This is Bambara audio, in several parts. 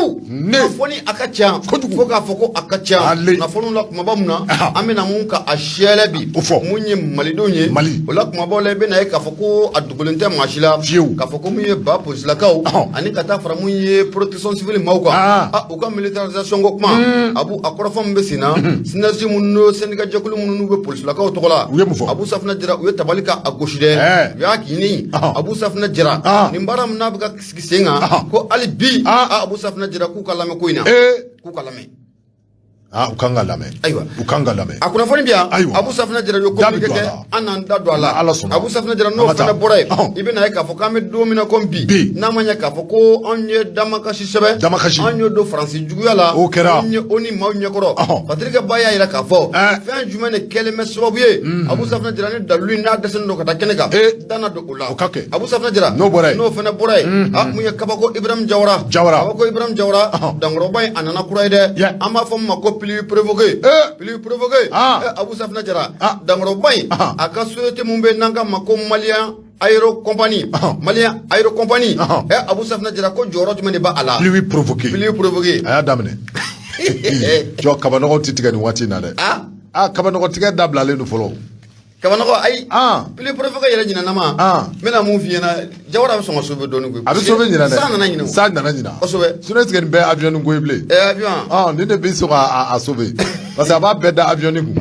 Abu Ne. Kunnafoni a ka ca Kojugu. fo k'a fɔ ko a ka ca Ale. kunnafoniw la kumaba mun na Ahan. an bɛna mun ka a sɛlɛ bi O fɔ. mun ye malidenw ye Mali. O la kumabaw la i bɛna ye k'a fɔ ko a dogolen tɛ maa si la Fiyewu. k'a fɔ ko mun ye ba polisilakaw Ɔhɔn. ani ka taa fara mun ye protection civile maaw kan Ah. ah, u ka militarisation ko kuma abu a kɔrɔfɔ min bɛ sen na synergie minnu n'o syndicat jɛkulu minnu n'u bɛ polisilakaw tɔgɔ la U ye mun fɔ? Abu Safunɛ Jara u ye tabali ka a gosi dɛ Ɛɛ. u y'a ɲini Ɔhɔn. Abu Safunɛ Jara Ah. nin baara min n'a bɛ ka sigi sen kan Ɔhɔn. ko hali bi Ah. ah, Abu Safunɛ Jara k'u ka lamɛn ko in na Ee. k'u ka lamɛn. Ah, u kan ka lamɛn. Ayiwa. U kan ka lamɛn. A kunnafoni bi yan. Ayiwa. Abu Safunɛ Jara ye Da bɛ communiqué don a kɛ la. an n'an da don a la. Ala sɔnna. Abu Safunɛ Jara n'o An ka taa. fana bɔra yen Ɔhɔn. i bɛna ye k'a fɔ k'an bɛ don min na komi bi Bi. n'a ma ɲɛ k'a fɔ ko anw ye damakasi sɛbɛn Damakasi. an y'o don Faransi juguya la O kɛra. anw ye ONU maaw ɲɛkɔrɔ Ɔhɔn. Patrick Ba y'a jira k'a fɔ Ɛɛ. fɛn jumɛn de kɛlen bɛ sababu ye Abu Safunɛ Jara ni dalilu in n'a dɛsɛlen don ka taa kɛnɛ kan Ee. da na don o la O ka kɛ. Abu Safunɛ Jara N'o bɔra yen. n'o fana bɔra yen a mun ye kabako Ibrahim Jawara Jawara. kabako Ibrahim Jawara Ɔhɔn. dankɔrɔba in a nana kura ye dɛ Yeah. an b'a fɔ min ma ko pluie provoquée Eh. pluie provoquée Ah. Eh, Abu Safunɛ Jara Ah. dankɔrɔba in Ah. a ka société mun bɛ n'an k'a ma ko Malien Aéro Compagnie Ah. Malien Aéro Compagnie Ah. eh, Abu Safunɛ Jara ko jɔyɔrɔ jumɛn de b'a la Pluie provoquée. Pluie provoquée A y'a daminɛ. Jɔ kabanɔgɔ tɛ tigɛ nin waati in na dɛ. ah Ah, kabanɔgɔ tigɛ dabilalen don fɔlɔ. Kabanɔgɔ ayi Ah. pluie provoquée yɛrɛ ɲinanama Ah. n bɛna mun f'i ɲɛna Jawara bɛ sɔn ka sauver dɔɔni koyi A bɛ sauver ɲinɛ dɛ. San nana ɲinɛ o. San nana ɲinɛ. Kosɛbɛ. Sinon est ce que nin bɛɛ ye avion ni ko ye bilen? Eh, avion Ah, nin de bɛ sɔn ka a sauver. Parce que a b'a bɛɛ da avion ni kun.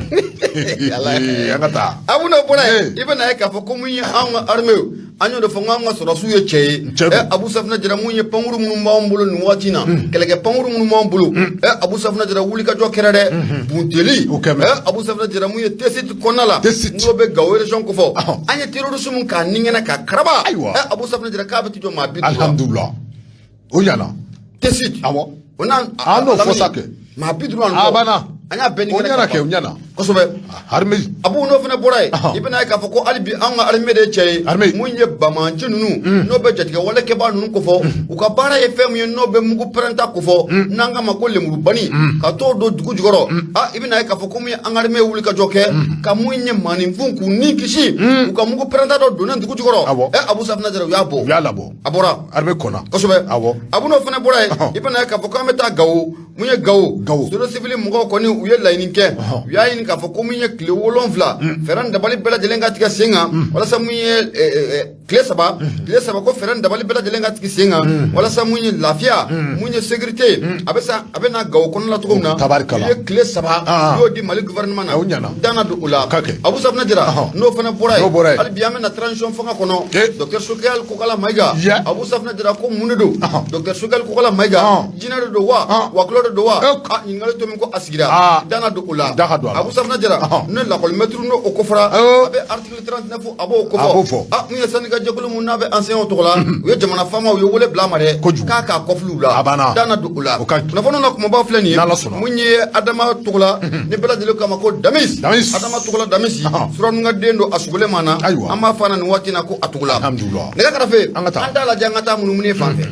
An ka taa. Abu n'o bɔra yen Eh. i bɛna ye k'a fɔ ko mun ye anw ka armée an y'o de fɔ n k'anw ka sɔrɔdasiw ye cɛ ye Cɛ don. ɛ Abu Safunɛ Jara mun ye pankuru minnu b'anw bolo nin waati in na kɛlɛkɛ pankuru minnu b'anw bolo ɛ Abu Safunɛ Jara wulikajɔ kɛra dɛ Bunteli O kɛmɛ. ɛ Abu Safunɛ Jara mun ye Tessit kɔnɔna la Tessit. n'o bɛ Gawo région kofɔ Ɔhɔn. an ye terroriste mun k'a ni ŋɛnɛ k'a karaba Ayiwa. ɛ Abu Safunɛ Jara k'a bɛ t'i jɔ maa 50 la Alhamdulillah. O ɲana. Tessit Awɔ. o n'a An n'o fɔ sa kɛ. maa 50 ani A kɔ. banna. an y'a bɛɛ ni O ŋɛnɛ ɲana k'a kɛ, o ban. ɲana. Kosɛbɛ. Armée. Abu n'o fana bɔra yen Ɔhɔn. i bɛna ye k'a fɔ ko hali bi anw ka armée de ye cɛ ye Armée. mun ye banbaanci ninnu n'o bɛ jatigɛwale kɛbaa ninnu kofɔ u ka baara ye fɛn min ye n'o bɛ mugu pɛrɛnta kofɔ n'an k'a ma ko lemurubani ka t'o don dugu jukɔrɔ a i bɛna ye k'a fɔ ko mun ye an ka armée wuli ka jɔ kɛ ka mun ye maaninfin k'u ni kisi u ka mugu pɛrɛnta dɔ donnen dugu jukɔrɔ Awɔ. ɛ Abu Safunɛ Jara u y'a bɔ U y'a labɔ. a bɔra Armée kɔnna. Kosɛbɛ. Awɔ. Abu n'o fana bɔra yen Ɔhɔn. i bɛna ye k'a fɔ k'an bɛ taa Gawo mun ye Gawo Gawo. société civile mɔgɔw kɔni u ye laɲini kɛ Ɔhɔn. u y'a ɲini k'a fɔ ko mun ye tile 7 fɛɛrɛ ni dabali bɛɛ lajɛlen ka tigɛ sen kan walasa mun ye tile 3 tile 3 ko fɛɛrɛ ni dabali bɛɛ lajɛlen ka tigɛ sen kan walasa mun ye lafiya mun ye sécurité a bɛ sa a bɛ na Gawo kɔnɔna la cogo min na Tabarikala. u ye tile 3 Ah. u y'o di Mali gouvernement na O ɲɛna. danna don o la O ka kɛ. Abu Safunɛ Jara Ɔhɔn. n'o fana bɔra N'o bɔra yen yen. hali bi an bɛ na transition fanga kɔnɔ Eh. docteur Choguel Kokala Maïga Yeah. Abu Safunɛ Jara ko mun de don Ɔhɔn. docteur Choguel Kokala Maïga Ɔhɔn. jinɛ de don wa Ɔhɔn. wakilɔ de don wa Eh. a ɲininkali to min ko a sigira Ah. danna don o la Da ka don a la. Abu Safunɛ Jara Ɔhɔn. ne lakɔlimɛtiri n'o o kofɔra Awɔ. a bɛ article 39 a b'o kofɔ A b'o fɔ. a mun ye syndicat jɛkulu mun n'a bɛ enseignants tɔgɔ la u ye jamana faamaw u ye wele bila a ma dɛ Kojugu. k'a k'a kɔfili u la A banna. danna don o la O ka ɲi. kunnafoniw na kumabaw filɛ nin ye N'Ala sɔnna. mun ye Adama Togola ni bɛɛ lajɛlen k'a ma ko Damis Damis. Adama Togola Damis Ɔhɔn. Suranun ka den don a sugulen ma na Ayiwa. an b'a fɔ a na nin waati in na ko a Togola Alhamdulillah. nɛgɛ karafe An ka taa. an t'a lajɛ an ka taa munumunu fan fɛ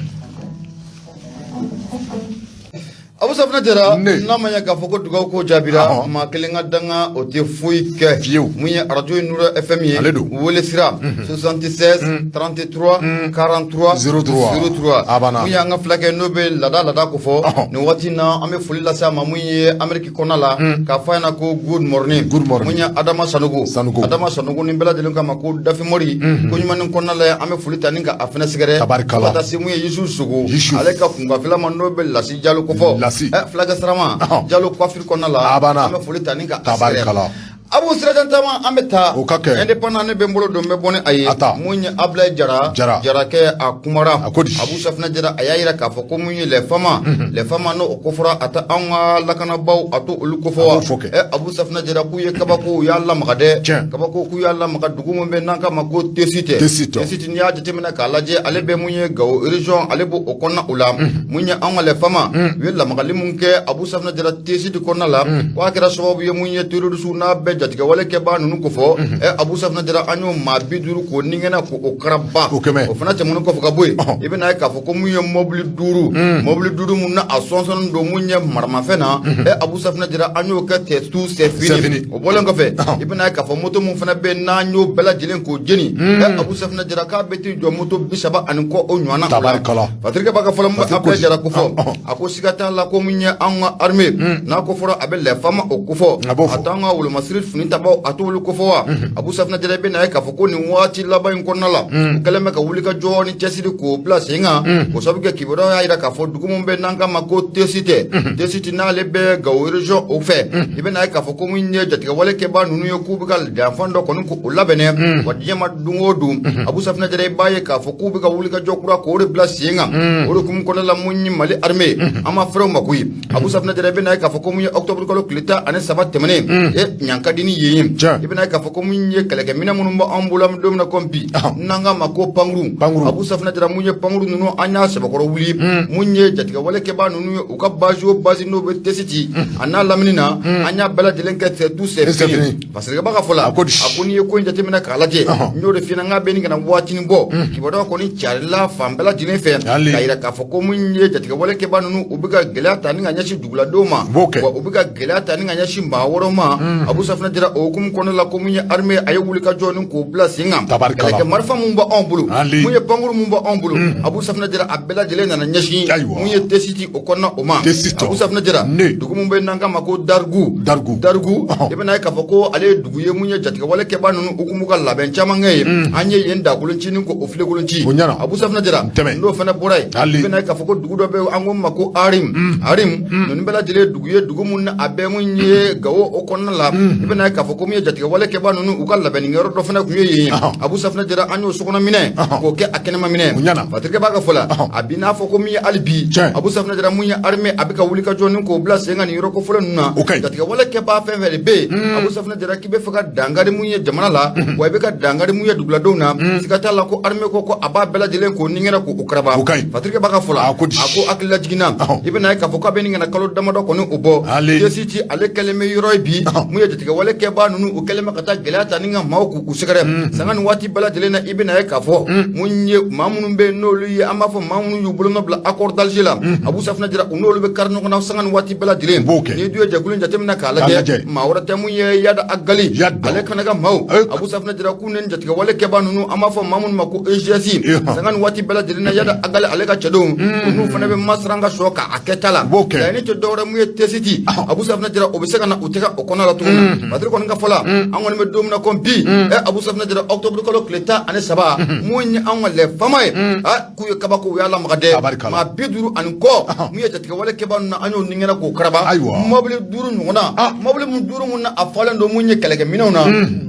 Abu Safunɛ Jara Ne. n'a ma ɲɛ k'a fɔ ko dugawu ko jaabira Ɔhɔn. maa kelen ka danga o tɛ foyi kɛ Fiyewu. mun ye arajo ye Nura FM ye Ale don. wele sira 76 33 43 03. 03 A banna. mun y'an ka fulakɛ n'o bɛ laada laada ko fɔ Ɔhɔn. nin waati in na an bɛ foli lase a ma mun ye Amérique kɔnɔna la k'a fɔ a ɲɛna ko good morning Good morning. mun ye Adama Sanogo Sanogo. Adama Sanogo ni bɛɛ lajɛlen k'a ma ko Dafimori ko ɲuman ni kɔnɔna la an bɛ foli ta ni ka a fɛnɛ sɛgɛrɛ Tabarikala. fo ka taa se mun ye Yusu Sogo Yusu. ale ka kunkanfila ma n'o bɛ Lasi Jalo ko fɔ Lasi. ɛ fulakɛ sarama Ɔhɔn. Jalo coiffure kɔnɔna la A banna. an bɛ foli ta ni ka a Tabarikala. sɛgɛrɛ Abu Sirajan Tama an bɛ taa O ka kɛ. indépendant ne bɛ n bolo don n bɛ bɔ ni a ye A ta. mun ye Ablaye Jara Jara. Jarakɛ a kumara A ko di? Abu Safunɛ Jara a y'a yira k'a fɔ ko mun ye les FAMa les FAMa n'o kofɔra a tɛ anw ka lakanabaaw a to olu kofɔ wa A b'o fɔ kɛ. ɛ Abu Safunɛ Jara k'u ye kabako u y'a lamaga dɛ Tiɲɛ. kabako k'u y'a lamaga dugu min bɛ n'an k'a ma ko Tessit Tessit. Tessit n'i y'a jateminɛ k'a lajɛ ale bɛ mun ye Gawo région ale b'o o kɔnɔna o la mun ye anw ka les FAMa u ye lamagali mun kɛ Abu Safunɛ Jara Tessit kɔnɔna la k'a kɛra sababu ye mun ye terroriste n'a bɛɛ jatigɛwale kɛbaa ninnu kofɔ, ɛ Abu Safunɛ Jara, an y'o maa 50 k'o nigɛnna k'o karaba. O kɛmɛ. O fana tɛmɛnen kɔfɛ ka bɔ yen, i bɛna ye k'a fɔ ko mun ye mɔbili duuru, mɔbili duuru mun na a sɔnsɔnnen don mun ye maramafɛn na, ɛ Abu Safunɛ Jara, an y'o kɛ c'est tout, c'est fini. O bɔlen kɔfɛ, i bɛna ye k'a fɔ moto mun fana bɛ yen n'an y'o bɛɛ lajɛlen k'o jeni, ɛ Abu Safunɛ Jara, k'a bɛ t'i jɔ moto 30 ani kɔ o ɲɔgɔn na. Tabarikala. Patrick b'a ka fɔlɔ mun Patrick Abdoulaye Jara ko fɔ, Ah, ah. a ko siga t'a la ko mun ye an ka armée n'a ko fɔra, a bɛ les FAMa o kofɔ. A b'o fɔ. A t'an ka wolomasiri fini tabaw, a t'olu kofɔ wa? Abu Safunɛ Jara, i bɛna ye k'a fɔ ko nin waati laban in kɔnɔna la, u kɛlen bɛ ka wuli ka jɔ ni cɛsiri k'o bila sen kan. O sabu kɛ kibaruya y'a jira k'a fɔ dugu min bɛ n'an k'a ma ko Tesite, Tesite n'ale bɛ Gawo région o fɛ, i bɛna ye k'a fɔ ko mun ye jatigɛwale kɛbaa ninnu ye, k'u bɛ ka janfan dɔ kɔni k'o labɛnnɛ wa. Diɲɛ ma don o don, Abu Safunɛ Jara, i b'a ye k'a fɔ k'u bɛ ka wuli ka jɔ kura k'o de bila sen kan. O de hukumu kɔnɔna la, mun ye Mali armée, an ma fɛrɛ o ma koyi. Abu Safunɛ Jara, i bɛna ye k'a fɔ ko mun ye octobre kalo tile 13 tɛmɛnen e ɲan ka di ni yen ye, Tiɲɛ. i bɛna ye k'a fɔ ko mun ye kɛlɛkɛminɛ minnu b'an bolo, an bɛ don min na komi bi, n'an k'a ma ko pankuru. Pankuru. Abu Safunɛ Jara, mun ye pankuru ninnu, an y'a sɛbɛkɔrɔ wuli mun ye jatigɛwale kɛbaa ninnu ye, u ka base o base n'o bɛ Tesiti a n'a lamini na, an y'a bɛɛ lajɛlen kɛ c'est tout, c'est C'est fini. fini. Parce que b'a ka fɔ la, A ko di? A ko n'i ye ko in jateminɛ k'a lajɛ, n y'o de f'i ɲɛna, n k'a bɛ nin kana waatinin bɔ, kibaruya kɔni carila fan bɛɛ lajɛlen fɛ Hali. k'a yira k'a fɔ ko mun ye jatigɛwale kɛbaa ninnu, u bɛ ka gɛlɛya ta ni ka ɲɛsin duguladenw ma. U b'o kɛ. Wa u bɛ ka gɛlɛya ta ni ka ɲɛsin maa wɛrɛw ma. Abu Safunɛ Jara, o hukumu kɔnɔna la, ko mun ye armée, a ye wuli ka jɔ ni k'o bila sen kan. Tabarikala. Kɛlɛkɛ marifa mun b'anw bolo, Hali. mun ye pankuru mun b'anw bolo, Abu Safunɛ Jara, a bɛɛ lajɛlen nana ɲɛsin Ayiwa. mun ye Tesiti o kɔnɔna o ma. Tesiti. Abu Safunɛ Jara, Ne. dugu mun bɛ n'an k'a ma ko Darigu. Darigu. Darigu, Ɔhɔn. i bɛna ye k'a fɔ ko ale ye dugu ye mun ye jatigɛwale kɛbaa ninnu, u kun b'u ka labɛn caman kɛ yen. An ye yen dakolon ci ni k'o filekolon ci. O ɲɛna. Abu Safunɛ Jara, Tɛmɛ. n'o fana bɔra yen, Hali. i bɛna ye k'a fɔ ko dugu dɔ bɛ yen, an ko ma ko Arim. Arim ninnu bɛɛ lajɛlen ye dugu ye, dugu mun na a bɛ mun ye Gawo o kɔnɔna la. I bɛna ye k'a fɔ ko mun ye jatigɛwale kɛbaa ninnu, u ka labɛnnikɛyɔrɔ dɔ fana tun ye yen. Abu Safunɛ Jara, an y'o sokɔnɔ minɛ k'o kɛ a kɛnɛma minɛ. O ɲɛna. Patrick b'a ka fɔ la, a b'i n'a fɔ ko min ye hali bi, Tiɲɛ. Abu Safunɛ Jara, mun ye armée, a bɛ ka wuli ka jɔ ni k'o bila sen kan nin yɔrɔ kofɔlen ninnu na. O ka ɲi. Jatigɛwale kɛbaa fɛn fɛn de bɛ yen, Abu Safunɛ Jara, k'i bɛ fɛ ka dankari mun ye jamana la, wa i bɛ ka dankari mun ye duguladenw na, siga t'a la ko armée ko a b'a bɛɛ lajɛlen k'o ningɛrɛ k'o karaba. O ka ɲi. Patrick b'a ka fɔ la, A ko di? a ko hakili lajiginna, i bɛna ye k'a fɔ k'a bɛ nin kana kalo damadɔ kɔni o bɔ, Ale. Tesiti ale kɛlen bɛ yɔrɔ ye bi mun ye jatigɛwale kɛbaa ninnu, u kɛlen bɛ ka taa gɛlɛya ta ni ka maaw k'u sɛgɛrɛ sanga ni waati bɛɛ lajɛlen na. I bɛna ye k'a fɔ mun ye maa minnu bɛ yen n'olu ye, an b'a fɔ maa minnu y'u bolonɔ bila accord d'Alger la, Abu Safunɛ Jara, u n'olu bɛ kari ɲɔgɔn na sanga ni waati bɛɛ lajɛlen. U b'o kɛ. N'i dun ye jɛkulu in jateminɛ k'a K'a lajɛ. lajɛ, maa wɛrɛ tɛ, mun ye Iyad Ag Ghali, Iyad. ale fana ka maaw, Abu Safunɛ Jara, k'u ni jatigɛwale kɛbaa ninnu, an b'a fɔ maa minnu ma ko EGS, sanga ni waati bɛɛ lajɛlen na, Iyad Ag Ghali ale ka cɛdenw, u n'u fana bɛ masiran ka sɔrɔ k'a kɛ ta la. U b'o kɛ. Laɲini tɛ dɔwɛrɛ, mun ye Tesiti, Abu Safunɛ Jara, o bɛ se ka na u tɛgɛ o kɔnɔ la cogo min na. Patrick kɔni ka fɔ la, an kɔni bɛ don min na komi bi, ɛ Abu Safunɛ Jara, octobre kalo tile 13, mun ye anw ka les FAMa ye, a k'u ye kabako, u y'a lamaga dɛ. Tabarikala. Maa 50 ani kɔ mun ye jatigɛwale kɛbaa ninnu na, an y'o ningɛnɛ k'o karaba. Ayiwa. Mɔbili duuru ɲɔgɔnna, mɔbili mun duuru mun na a falen don mun ye kɛlɛkɛminɛnw na,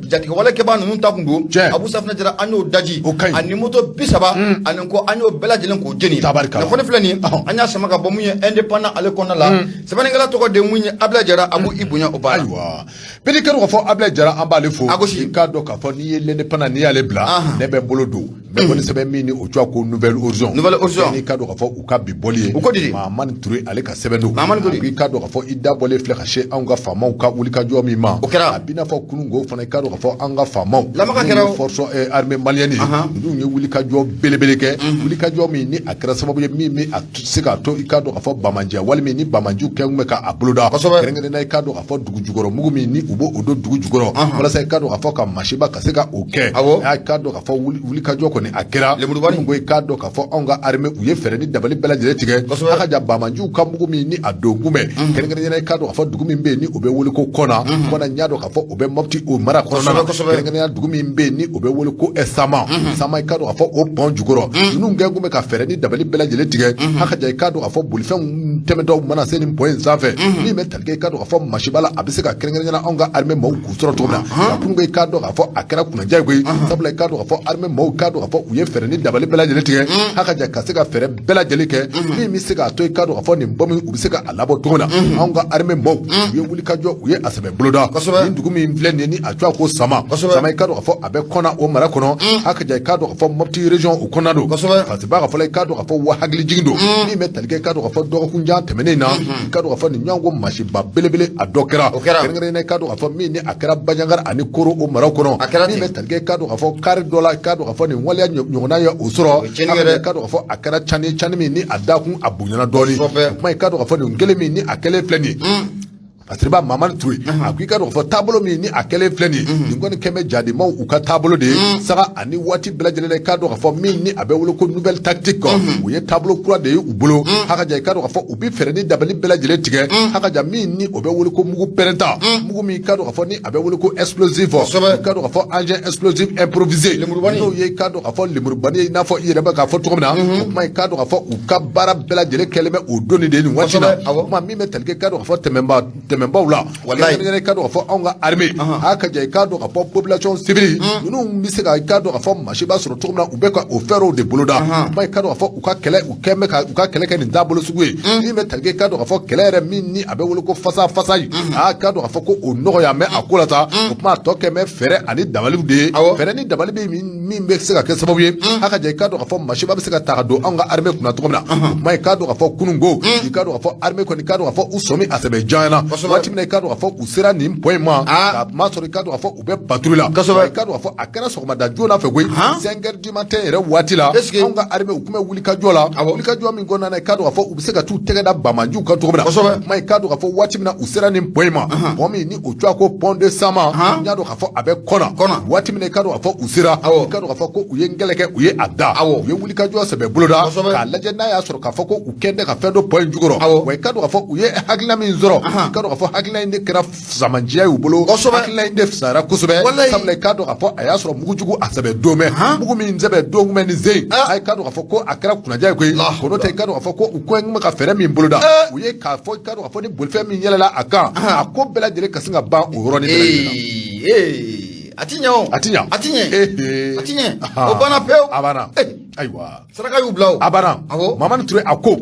jatigɛwale kɛbaa ninnu ta kun don. Tiɲɛ. Abu Safunɛ Jara, an y'o daji. O ka ɲi. Ani moto 30 ani kɔ, an y'o bɛɛ lajɛlen k'o jeni. Tabarikala. Kunnafoni filɛ nin ye, an y'a sama ka bɔ mun ye Indépendant ale kɔnɔna la. Sɛbɛnnikɛla tɔgɔ de mun ye Abdoulaye Jara. Abu, i bonya o baara. Ayiwa, bɛɛ kɛra k'a fɔ Abdoulaye Jara, an b'ale fo. A gosi. I k'a dɔn k'a fɔ n'i ye l'Indépendant, n'i y'ale bila, ne bɛ n bolo don n bɛ bɔ ni sɛbɛn min ni o tɔgɔ ko Nouvelle Horizon. Nouvelle Horizon. N'i k'a dɔn k'a fɔ u ka bi bɔli ye, U ko di? Mahamani Ture ale ka sɛbɛn don. Mahamani ko di? A ko i k'a dɔn k'a fɔ i da bɔlen filɛ ka se anw ka faamaw ka wulikajɔ min ma. O kɛra. A b'i n'a fɔ kununko fana, i k'a dɔn k'a fɔ an ka faamaw Lamaga kɛra o. force armée malienne ye, ninnu ye wulikajɔ belebele kɛ, wulikajɔ min ni a kɛra sababu ye min bɛ a se k'a to i k'a dɔn k'a fɔ bamandiya walima ni bamanjiw kɛ kun bɛ k'a boloda. Kɛrɛnkɛrɛnnenya i k'a dɔn k'a fɔ dugu jukɔrɔ mugu min ni u b'o o don dugu jukɔrɔ walasa i k'a dɔn k'a fɔ ka masiba ka se ka o kɛ. A k'a dɔn k'a fɔ wulikajɔ kɔni a kɛra. Lemurubani. Minnu ko i k'a dɔn k'a fɔ anw ka armée, u ye fɛɛrɛ ni dabali bɛɛ lajɛlen tigɛ. A ka ja bamanjiw ka mugu min ni a don kunbɛn, kɛrɛnkɛrɛnnenya i k'a dɔn k'a fɔ dugu min bɛ yen ni o bɛ wele ko Kɔna. Kɔna, n y'a dɔn k'a fɔ o bɛ Mopti o mara kɔnɔna na. Kɛrɛnkɛrɛnnenya dugu min bɛ yen ni o bɛ wele ko Sama. Sama, i k'a dɔn k'a fɔ o pɔn jukɔrɔ, ninnu kɛ kun bɛ ka fɛɛrɛ ni dabali bɛɛ lajɛlen tigɛ. A ka ja i k'a dɔn k'a fɔ bolifɛnw tɛmɛtɔ mana se nin pɔn in sanfɛ, min bɛ tali kɛ i k'a dɔn k'a fɔ masiba la, a bɛ se ka kɛrɛnkɛrɛnnenya anw ka armée maaw k'u sɔrɔ cogo min na. Nka kunun, i k'a dɔn k'a fɔ a kɛra kunnaja ye koyi, sabula i k'a dɔn k'a fɔ armée maaw, i k'a dɔn k'a fɔ u ye fɛɛrɛ ni dabali bɛɛ lajɛlen tigɛ. A ka ja ka se ka fɛɛrɛ bɛɛ lajɛlen kɛ min bɛ se k'a to i k'a dɔn k'a fɔ nin bɔn u bɛ se ka a labɔ cogo min na. Anw ka armée maaw, u ye wulikajɔ, u ye a sɛbɛ boloda. Nin dugu min filɛ nin ye ni a tɔgɔ ko Sama. Sama, i k'a dɔn k'a fɔ a bɛ Kɔna o mara kɔnɔ. A ka ja i k'a dɔn k'a fɔ Mopti région o kɔnɔna don. Parce que b'a ka fɔ la, i k'a dɔn k'a fɔ wa hakili jigin don min bɛ tali kɛ i k'a dɔn k'a fɔ dɔgɔkun jan tɛmɛnen na, i k'a dɔn k'a fɔ nin ɲɔgɔn ko masiba belebele a dɔ kɛra. Kɛrɛnkɛrɛnnenya i k'a dɔn k'a fɔ min ni a kɛra Bandiagara ani Koro o maraw kɔnɔ. A kɛra min ten. bɛ tali kɛ, i k'a dɔn k'a fɔ kari dɔ la, i k'a dɔn k'a fɔ nin waleya ɲɔgɔnna ye o sɔrɔ. O ye tiɲɛni kɛ dɛ. I k'a dɔn k'a fɔ a kɛra cani cani min ni a dakun a bonyana dɔɔnin. Kosɛbɛ. O kuma, i k'a dɔn k'a fɔ nin kelen min ni a kɛlen filɛ nin ye, Fasiriba Mamani Ture, a ko i k'a dɔn k'a fɔ taabolo min ni a kɛlen filɛ nin ye, nin kɔni kɛn bɛ jadimaw u ka taabolo de ye saga ani waati bɛɛ lajɛlen na. I k'a dɔn k'a fɔ min ni a bɛ wele ko nouvelle tactique, o ye taabolo kura de ye u bolo. Hakaja, i k'a dɔn k'a fɔ u bɛ fɛɛrɛ ni dabali bɛɛ lajɛlen tigɛ. Hakaja, min ni o bɛ wele ko mugu pɛrɛnta, mugu min i k'a dɔn k'a fɔ ni a bɛ wele ko explosif, i k'a dɔn k'a fɔ engin explosif improvisé, Lemurubani. n'o ye i k'a dɔn k'a fɔ lemurubani ye, i n'a fɔ i yɛrɛ bɛ k'a fɔ cogo min na. O kuma, i k'a dɔn k'a fɔ u ka baara bɛɛ lajɛlen kɛlen bɛ o donni de ye nin waati in na. Kosɛbɛ, awɔ. O kuma, min bɛ tali kɛ, i k'a dɔn k'a fɔ tɛmɛba tɛmɛbaw la, Walayi. kɛrɛnkɛrɛnnenya i k'a dɔn k'a fɔ anw ka armée, a ka ja, i k'a dɔn k'a fɔ population civile ninnu bɛ se ka, i k'a dɔn k'a fɔ masiba sɔrɔ cogo min na, u bɛ ka o fɛɛrɛw de boloda. O kuma, i k'a dɔn k'a fɔ u ka kɛlɛ, u kɛn bɛ ka u ka kɛlɛ kɛ nin taabolo sugu ye. Min bɛ tali kɛ, i k'a dɔn k'a fɔ kɛlɛ yɛrɛ min ni a bɛ wele ko fasa fasa ye, a k'a dɔn k'a fɔ ko o nɔgɔya bɛ a ko la sa. O kuma, a tɔ kɛn bɛ fɛɛrɛ ani dabaliw de ye. Fɛɛrɛ ni dabali bɛ min bɛ se ka kɛ sababu ye, a ka ja, i k'a dɔn k'a fɔ masiba bɛ se ka ta ka don anw ka armée kunna cogo min na. O kuma, i k'a dɔn k'a fɔ kununko, i k'a dɔn k'a fɔ armée kɔni, i k'a dɔn k'a fɔ u sɔmi a sɛbɛ janyana. Waati min na i k'a dɔn k'a fɔ u sera nin point ma, k'a ma sɔrɔ, i k'a dɔn k'a fɔ u bɛ patrouille la. I k'a dɔn k'a fɔ a kɛra sɔgɔmada joona fɛ koyi, 5 heures du matin yɛrɛ waati la, anw ka armée u tun bɛ wulikajɔ la, wulikajɔ min kɔnɔna na, i k'a dɔn k'a fɔ u bɛ se ka t'u tɛgɛ da banbaanciw kan cogo min na. O kuma, i k'a dɔn k'a fɔ waati min na u sera nin point ma, pont min ni o tɔgɔ ko pont de Sama, n y'a dɔn k'a fɔ a bɛ Kɔna. Waati min na i k'a dɔn k'a fɔ u sera, i k'a dɔn k'a fɔ ko u ye n kɛlɛ kɛ, u ye a da, u ye wulikajɔ sɛbɛ boloda k'a lajɛ n'a y'a sɔrɔ k'a fɔ ko u kɛn tɛ ka fɛn dɔ pont in jukɔrɔ. Wa i k'a dɔn k'a fɔ u ye hakilina min sɔrɔ, i k'a dɔn k'a fɔ hakilina in de kɛra samanciya y'u bolo. Hakilina in de fisayara kosɛbɛ, sabula i k'a dɔn k'a fɔ a y'a sɔrɔ mugujugu a sɛbɛ don mɛ, mugu min sɛbɛ don mɛ nin sen, a k'a dɔn k'a fɔ ko a kɛra kunnaja ye koyi. Ko n'o tɛ, i k'a dɔn k'a fɔ ko u ko bɛ ka fɛɛrɛ min boloda, u ye k'a fɔ, i k'a dɔn k'a fɔ ni bolifɛn min yɛlɛla a kan, a ko bɛɛ lajɛlen ka sin ka ban o yɔrɔnin bɛɛ lajɛlen na. A ti ɲɛ o. A ti ɲɛ. A ti ɲɛ, a ti ɲɛ, o banna pewu. A banna, ayiwa. Saraka y'u bila o. A banna. Mamani Ture, a ko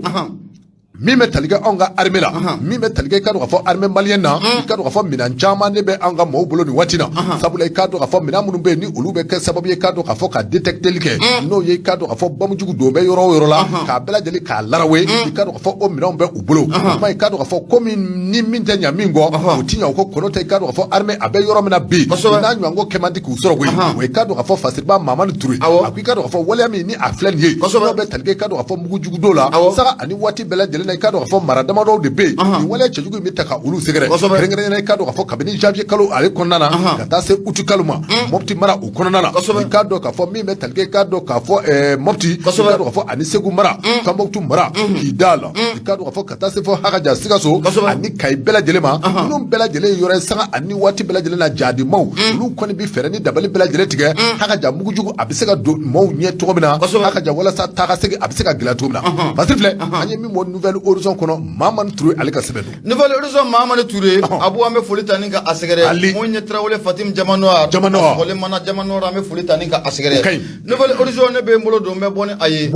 min bɛ tali kɛ anw ka armée la, min bɛ tali kɛ, i k'a dɔn k'a fɔ armée malienne na, i k'a dɔn k'a fɔ minɛn caman de bɛ an ka maaw bolo nin waati na. Sabula i k'a dɔn k'a fɔ minɛn minnu bɛ yen ni olu bɛ kɛ sababu ye, i k'a dɔn k'a fɔ ka détecteli kɛ, n'o ye i k'a dɔn k'a fɔ bamujugu don bɛ yɔrɔ o yɔrɔ la, k'a bɛɛ lajɛlen k'a larawe, i k'a dɔn k'a fɔ o minɛnw bɛ u bolo. O kuma, i k'a dɔn k'a fɔ komi ni min tɛ ɲa min kɔ, o ti ɲa o kɔ. Kɔnɔ tɛ, i k'a dɔn k'a fɔ armée a bɛ yɔrɔ min na bi, n'a ɲɔgɔn ko kɛ man di k'u sɔrɔ koyi. O i k'a dɔn k'a fɔ Fasiriba Mamani Ture, a ko i k'a dɔn k'a fɔ waleya min ni a filɛ nin ye, n'o bɛ tali kɛ, i k'a dɔn k'a fɔ mugujugu don la saga ani waati bɛɛ lajɛlen na, i k'a dɔn k'a fɔ mara damadɔw de bɛ yen, nin waleya cɛjugu in bɛ ta ka olu sɛgɛrɛ. Kɛrɛnkɛrɛnnenya la, i k'a dɔn k'a fɔ kabini janvier kalo ale kɔnɔna na ka taa se août kalo ma, Mopti mara o kɔnɔna na, i k'a dɔn k'a fɔ min bɛ tali kɛ, i k'a dɔn k'a fɔ Mopti, i k'a dɔn k'a fɔ ani Segu mara, Tɔnbukutu mara, Kidal, i k'a dɔn k'a fɔ ka taa se fɔ Hakaja, Sikaso ani Kayi bɛɛ lajɛlen ma, ninnu bɛɛ lajɛlen ye yɔrɔ ye sanga ani waati bɛɛ lajɛlen na, jadimaw olu kɔni bɛ fɛɛrɛ ni dabali bɛɛ lajɛlen tigɛ. Hakaja, mugujugu a bɛ se ka don maaw ɲɛ cogo min na, Hakaja, walasa taa ka segin a bɛ se ka gɛlɛya cogo min na. Fasiri filɛ, an ye min bɔ Nouvel Horizon kɔnɔ, Mamani Ture ale ka sɛbɛn don. Nouvel Horizon, Mamani Ture. Abu, an bɛ foli ta ni ka a sɛgɛrɛ. Mun ye Tarawele Fatim Diamant Noir. Diamant Noir. Sɔgɔlen mana Diamant Noir, an bɛ foli ta ni ka a sɛgɛrɛ. Nouvel Horizon, ne bɛ n bolo don, n bɛ bɔ ni a ye.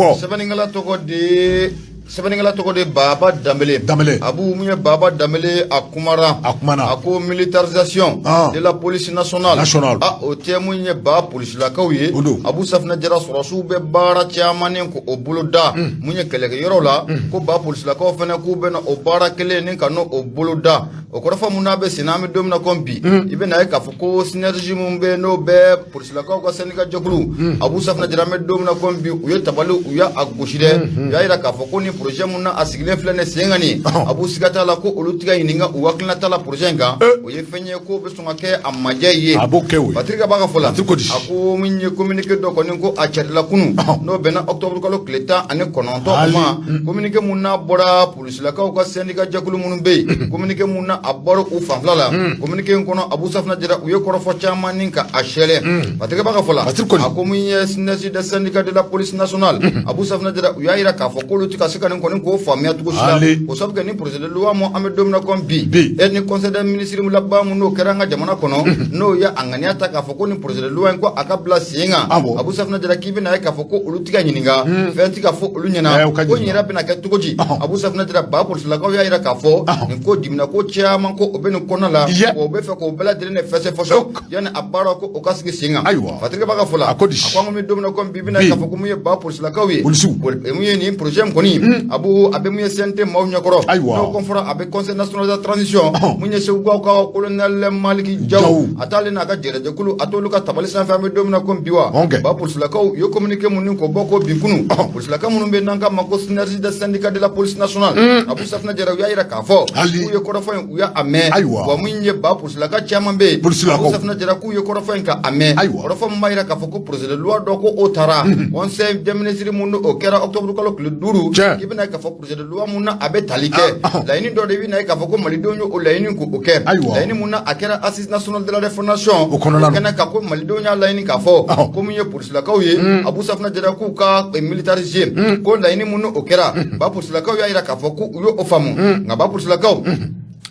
Sɛbɛnnikɛla tɔgɔ de Baba Danbele. Danbele. Abu, mun ye Baba Danbele, a kumara. A kumana. A ko militarisation de la police nationale. Nationale. A o tɛ mun ye ba polisilakaw ye. O don. Abu Safinɛ Jara, sɔrɔsiw bɛ baara caman ni ko o boloda mun ye kɛlɛkɛyɔrɔ la, ko ba polisilakaw fana k'u bɛna o baara kelen ni ka n'o o boloda. O kɔrɔfɔ mun n'a bɛ sen na, an bɛ don min na komi bi, i bɛna ye k'a fɔ ko synergie mun bɛ yen, n'o bɛ polisilakaw ka syndicat jɛkulu, Abu Safinɛ Jara, an bɛ don min na komi bi, u ye tabali, u y'a gosi dɛ. U y'a yira k'a fɔ ko ni projet mun na a sigilen filɛ nin sen kan nin, Abu, siga t'a la ko olu tɛ ka ɲininka u hakilina t'a la projet in kan. O ye fɛn ye ko bɛ sɔn ka kɛ a majɛ ye. A b'o kɛ o ye. Patrick b'a ka fɔ la. Patrick ko di? A ko min ye communiqué dɔ kɔni ko a carila kunun, n'o bɛnna octobre kalo tile 19 ma, communiqué mun n'a bɔra polisilakaw ka syndicat jɛkulu minnu bɛ yen, communiqué mun na a bɔra u fanfɛla la, communiqué in kɔnɔ, Abu Safinɛ Jara, u ye kɔrɔfɔ caman ni ka a sɛlɛ. Patrick b'a ka fɔ la. Patrick ko di? A ko min ye synergie des syndicats de la police nationale, Abu Safinɛ Jara, u y'a yira k'a fɔ k'olu tɛ ka se ka nin kɔni k'o faamuya cogo si la. O sabu kɛ ni projet de loi mun, an bɛ don min na komi bi, e ni conseil des ministres laban mun n'o kɛra an ka jamana kɔnɔ, n'o ye a ŋaniya ta k'a fɔ ko ni projet de loi in ko a ka bila sen kan. Abu Safinɛ Jara, k'i bɛna ye k'a fɔ ko olu tɛ ka ɲininka, fɛn tɛ ka fɔ olu ɲɛna U ka ko in ɲininka. yɛrɛ bɛna kɛ cogo di. Abu Safinɛ Jara, ba polisilakaw y'a yira k'a fɔ nin ko dimina ko caman. caman ko o bɛ nin kɔnɔna la, o bɛ fɛ k'o bɛɛ lajɛlen de fɛsɛfɛsɛ yanni a baara ko o ka sigi sen kan. Ayiwa, Patrick b'a ka fɔ la, a ko di? A ko an bɛ don min na komi bi, bɛna k'a fɔ ko mun ye ba polisilakaw ye, polisiw, mun ye nin projet in kɔni, a b'o a bɛ mun ye CNT maaw ɲɛkɔrɔ. Ayiwa, n'o kɔn fɔra, a bɛ Conseil national de la transition, mun ye Segu ka colonel Maliki Jaw, a t'ale n'a ka jɛrɛjɛkulu, a t'olu ka tabali sanfɛ an bɛ don min na komi bi. Wa ba polisilakaw u ye communiqué mun ni k'o bɔ k'o bin kunun, polisilaka minnu bɛ n'an k'a ma ko synergie des syndicats de la police nationale, Abu Safinɛ Jara, u y'a yira k'a fɔ k'u ye kɔrɔfɔ in, u y'a mɛn. Wa mun ye ba polisilaka caman bɛ yen, Polisilakaw, Abu Safinɛ Jara, k'u ye kɔrɔfɔ in ka a mɛn. Kɔrɔfɔ min b'a yira k'a fɔ ko projet de loi dɔ ko o taara conseil des ministres mun o kɛra octobre kalo tile 5, k'i bɛna k'a fɔ projet de loi mun na a bɛ tali kɛ laɲini dɔ de bɛ na ye k'a fɔ ko malidenw ye o laɲini k'o kɛ, laɲini mun na a kɛra assise nationale de la refondation o kɔnɔna kɛnɛ kan, ko malidenw y'a laɲini k'a fɔ ko mun ye polisilakaw ye, Abu Safinɛ Jara, k'u ka militariser, ko laɲini mun o kɛra, ba polisilakaw y'a yira k'a fɔ ko u y'o faamu. Nka ba polisilakaw,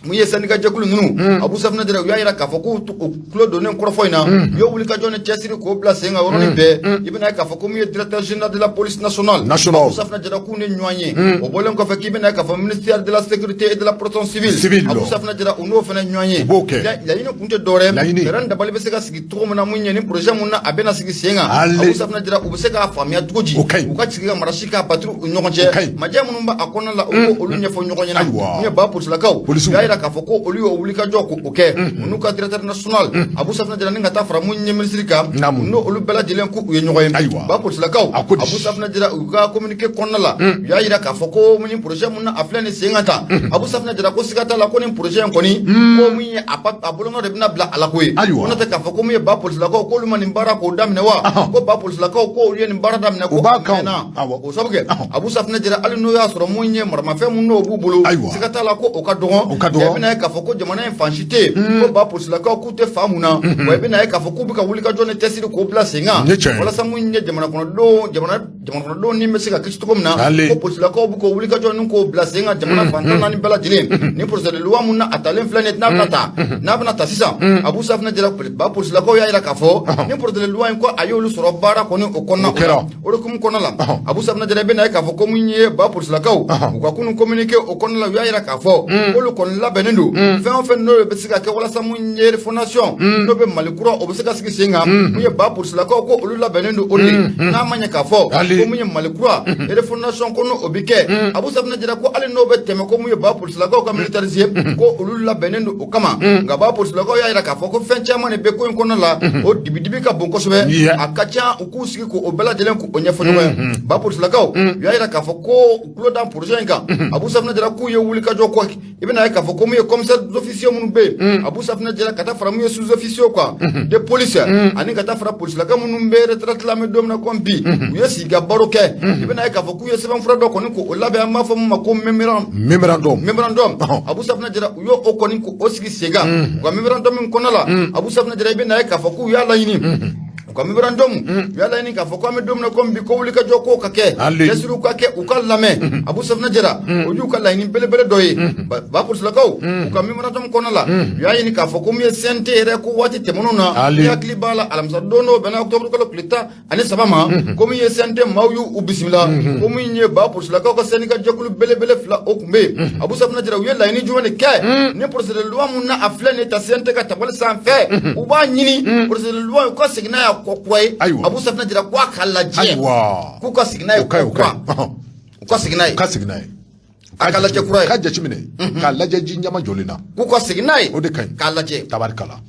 mun ye syndicat jɛkulu ninnu, Abu Safinɛ Jara, u y'a yira k'a fɔ k'u tulo donnen kɔrɔfɔ in na, u ye wulikajɔ ni cɛsiri k'o bila sen kan yɔrɔnin bɛɛ. I bɛna ye k'a fɔ ko mun ye directeur général de la police nationale, Abu Safinɛ Jara, k'u ni ɲɔgɔn ye. O bɔlen kɔfɛ, k'i bɛna ye k'a fɔ ministère de la sécurité et de la protection civile, Abu Safinɛ Jara, u n'o fana ɲɔgɔn ye. Laɲini kun tɛ dɔwɛrɛ, fɛɛrɛ ni dabali bɛ se ka sigi cogo min na, mun ye ni projet mun na a bɛna sigi sen kan, Abu Safinɛ Jara, u bɛ se k'a faamuya cogo di, u ka sigi ka marasi k'a batiri u ɲɔgɔn cɛ, majɛ minnu b'a kɔnɔna la, u k'olu ɲɛfɔ ɲɔgɔn ɲɛna. Mun ye ba polisilakaw, u y'a yira k'a fɔ ko olu y'o wulikajɔ k'o kɛ, u n'u ka directeur national, Abu Safinɛ Jara, ni ka taa fara mun ye minisiri kan, u n'o olu bɛɛ lajɛlen k'u ye ɲɔgɔn ye. Ba polisilakaw, Abu Safinɛ Jara, u ka communiqué kɔnɔna la, u y'a yira k'a fɔ ko ni projet mun na a filɛ nin sen kan tan, Abu Safinɛ Jara, ko siga t'a la ko nin projet in kɔni, ko mun ye a bolonɔ de bɛna bila a la ko ye. Ko n'o tɛ k'a fɔ ko mun ye ba polisilakaw k'olu ma nin baara k'o daminɛ wa, ko ba polisilakaw k'olu ye nin baara daminɛ ko mɛnna. O sabu kɛ, Abu Safinɛ Jara, hali n'o y'a sɔrɔ mun ye maramafɛn mun n'o b'u bolo, siga t'a la ko o ka dɔgɔn. I bɛna ye k'a fɔ ko jamana in fan si tɛ yen ko ba polisilakaw k'u tɛ fa mun na. Wa i bɛna ye k'a fɔ k'u bɛ ka wulikajɔ ni cɛsiri k'o bila sen kan walasa mun ye jamana kɔnɔdenw, jamana kɔnɔdenw ni bɛ se ka kisi cogo min na, ko polisilakaw bɛ k'o wulikajɔ ni k'o bila sen kan jamana fan 14 bɛɛ lajɛlen. Ni projet de loi mun na a talen filɛ nin ye, n'a bɛna ta, n'a bɛna ta sisan, Abu Safinɛ Jara, ba polisilakaw y'a yira k'a fɔ ni projet de loi in ko a y'olu sɔrɔ baara kɔni o kɔnɔna la. O hukumu kɔnɔna la, Abu Safinɛ Jara, i bɛna ye k'a fɔ ko mun ye ba polisilakaw u ka kunun communiqué o kɔnɔna la, u y'a yira k'a fɔ k'olu kɔni labɛnnen don fɛn o fɛn n'o bɛ se ka kɛ walasa mun ye refondation n'o bɛ Mali kura o bɛ se ka sigi sen kan. Mun ye ba polisilakaw ko olu labɛnnen don o de, n'a ma ɲɛ k'a fɔ ko mun ye Mali kura refondation ko n'o o bɛ kɛ, Abu Safinɛ Jara, ko hali n'o bɛ tɛmɛ ko mun ye ba polisilakaw ka militariser, ko olu labɛnnen don o kama. Nka ba polisilakaw y'a yira k'a fɔ ko fɛn caman de bɛ ko in kɔnɔna la, o dibidibi ka bon kosɛbɛ, a ka ca u k'u sigi k'o bɛɛ lajɛlen k'o ɲɛfɔ ɲɔgɔn ye. Ba polisilakaw u y'a yira k'a fɔ ko tulo dan projet in kan, Abu Safinɛ Jara, k'u ye wulikajɔ kɔ, i bɛna ye k'a fɔ ko mun ye commissaire d'officier minnu bɛ yen, Abu Safinɛ Jara, ka taa fara mun ye sous-officier kan de police, ani ka taa fara polisilaka minnu bɛ retraite la an bɛ don min na komi bi, u ye sigi ka baro kɛ. I bɛna ye k'a fɔ k'u ye sɛbɛnfura dɔ kɔni k'o labɛn, an b'a fɔ min ma ko memorandum. Memorandum, Abu Safinɛ Jara, u y'o kɔni k'o sigi sen kan. U ka memorandum min kɔnɔna la, Abu Safinɛ Jara, i bɛna ye k'a fɔ k'u y'a laɲini, u ka memorandum, u y'a laɲini k'a fɔ ko an bɛ don min na komi bi, ko wulikajɔ kow ka kɛ, cɛsiriw ka kɛ, u ka lamɛn. Abu Safinɛ Jara, o y'u ka laɲini belebele dɔ ye. Ba polisilakaw u ka memorandum kɔnɔna la, u y'a ɲini k'a fɔ ko min ye CNT yɛrɛ, ko waati tɛmɛnenw na, ni hakili b'a la, alamisa don n'o bɛnna octobre kalo tile 13 ma, ko min ye CNT maaw y'u bisimila, ko min ye ba polisilakaw ka syndicat jɛkulu belebele fila o tun bɛ yen. Abu Safinɛ Jara, u ye laɲini jumɛn de kɛ? Ni projet de loi mun na a filɛ nin ye ta CNT ka tabali sanfɛ, u b'a ɲini projet de loi u ka segin n'a ye a kɔ kura ye. Abu Safinɛ Jara, ko a ka lajɛ, k'u ka segin n'a ye kɔ kura, u ka segin n'a ye, ka segin n'a ye, a ka lajɛ kura ye, ka jateminɛ, k'a lajɛ ji ɲama jɔlen na, k'u ka segin n'a ye, o de ka ɲi, k'a lajɛ, tabarikala,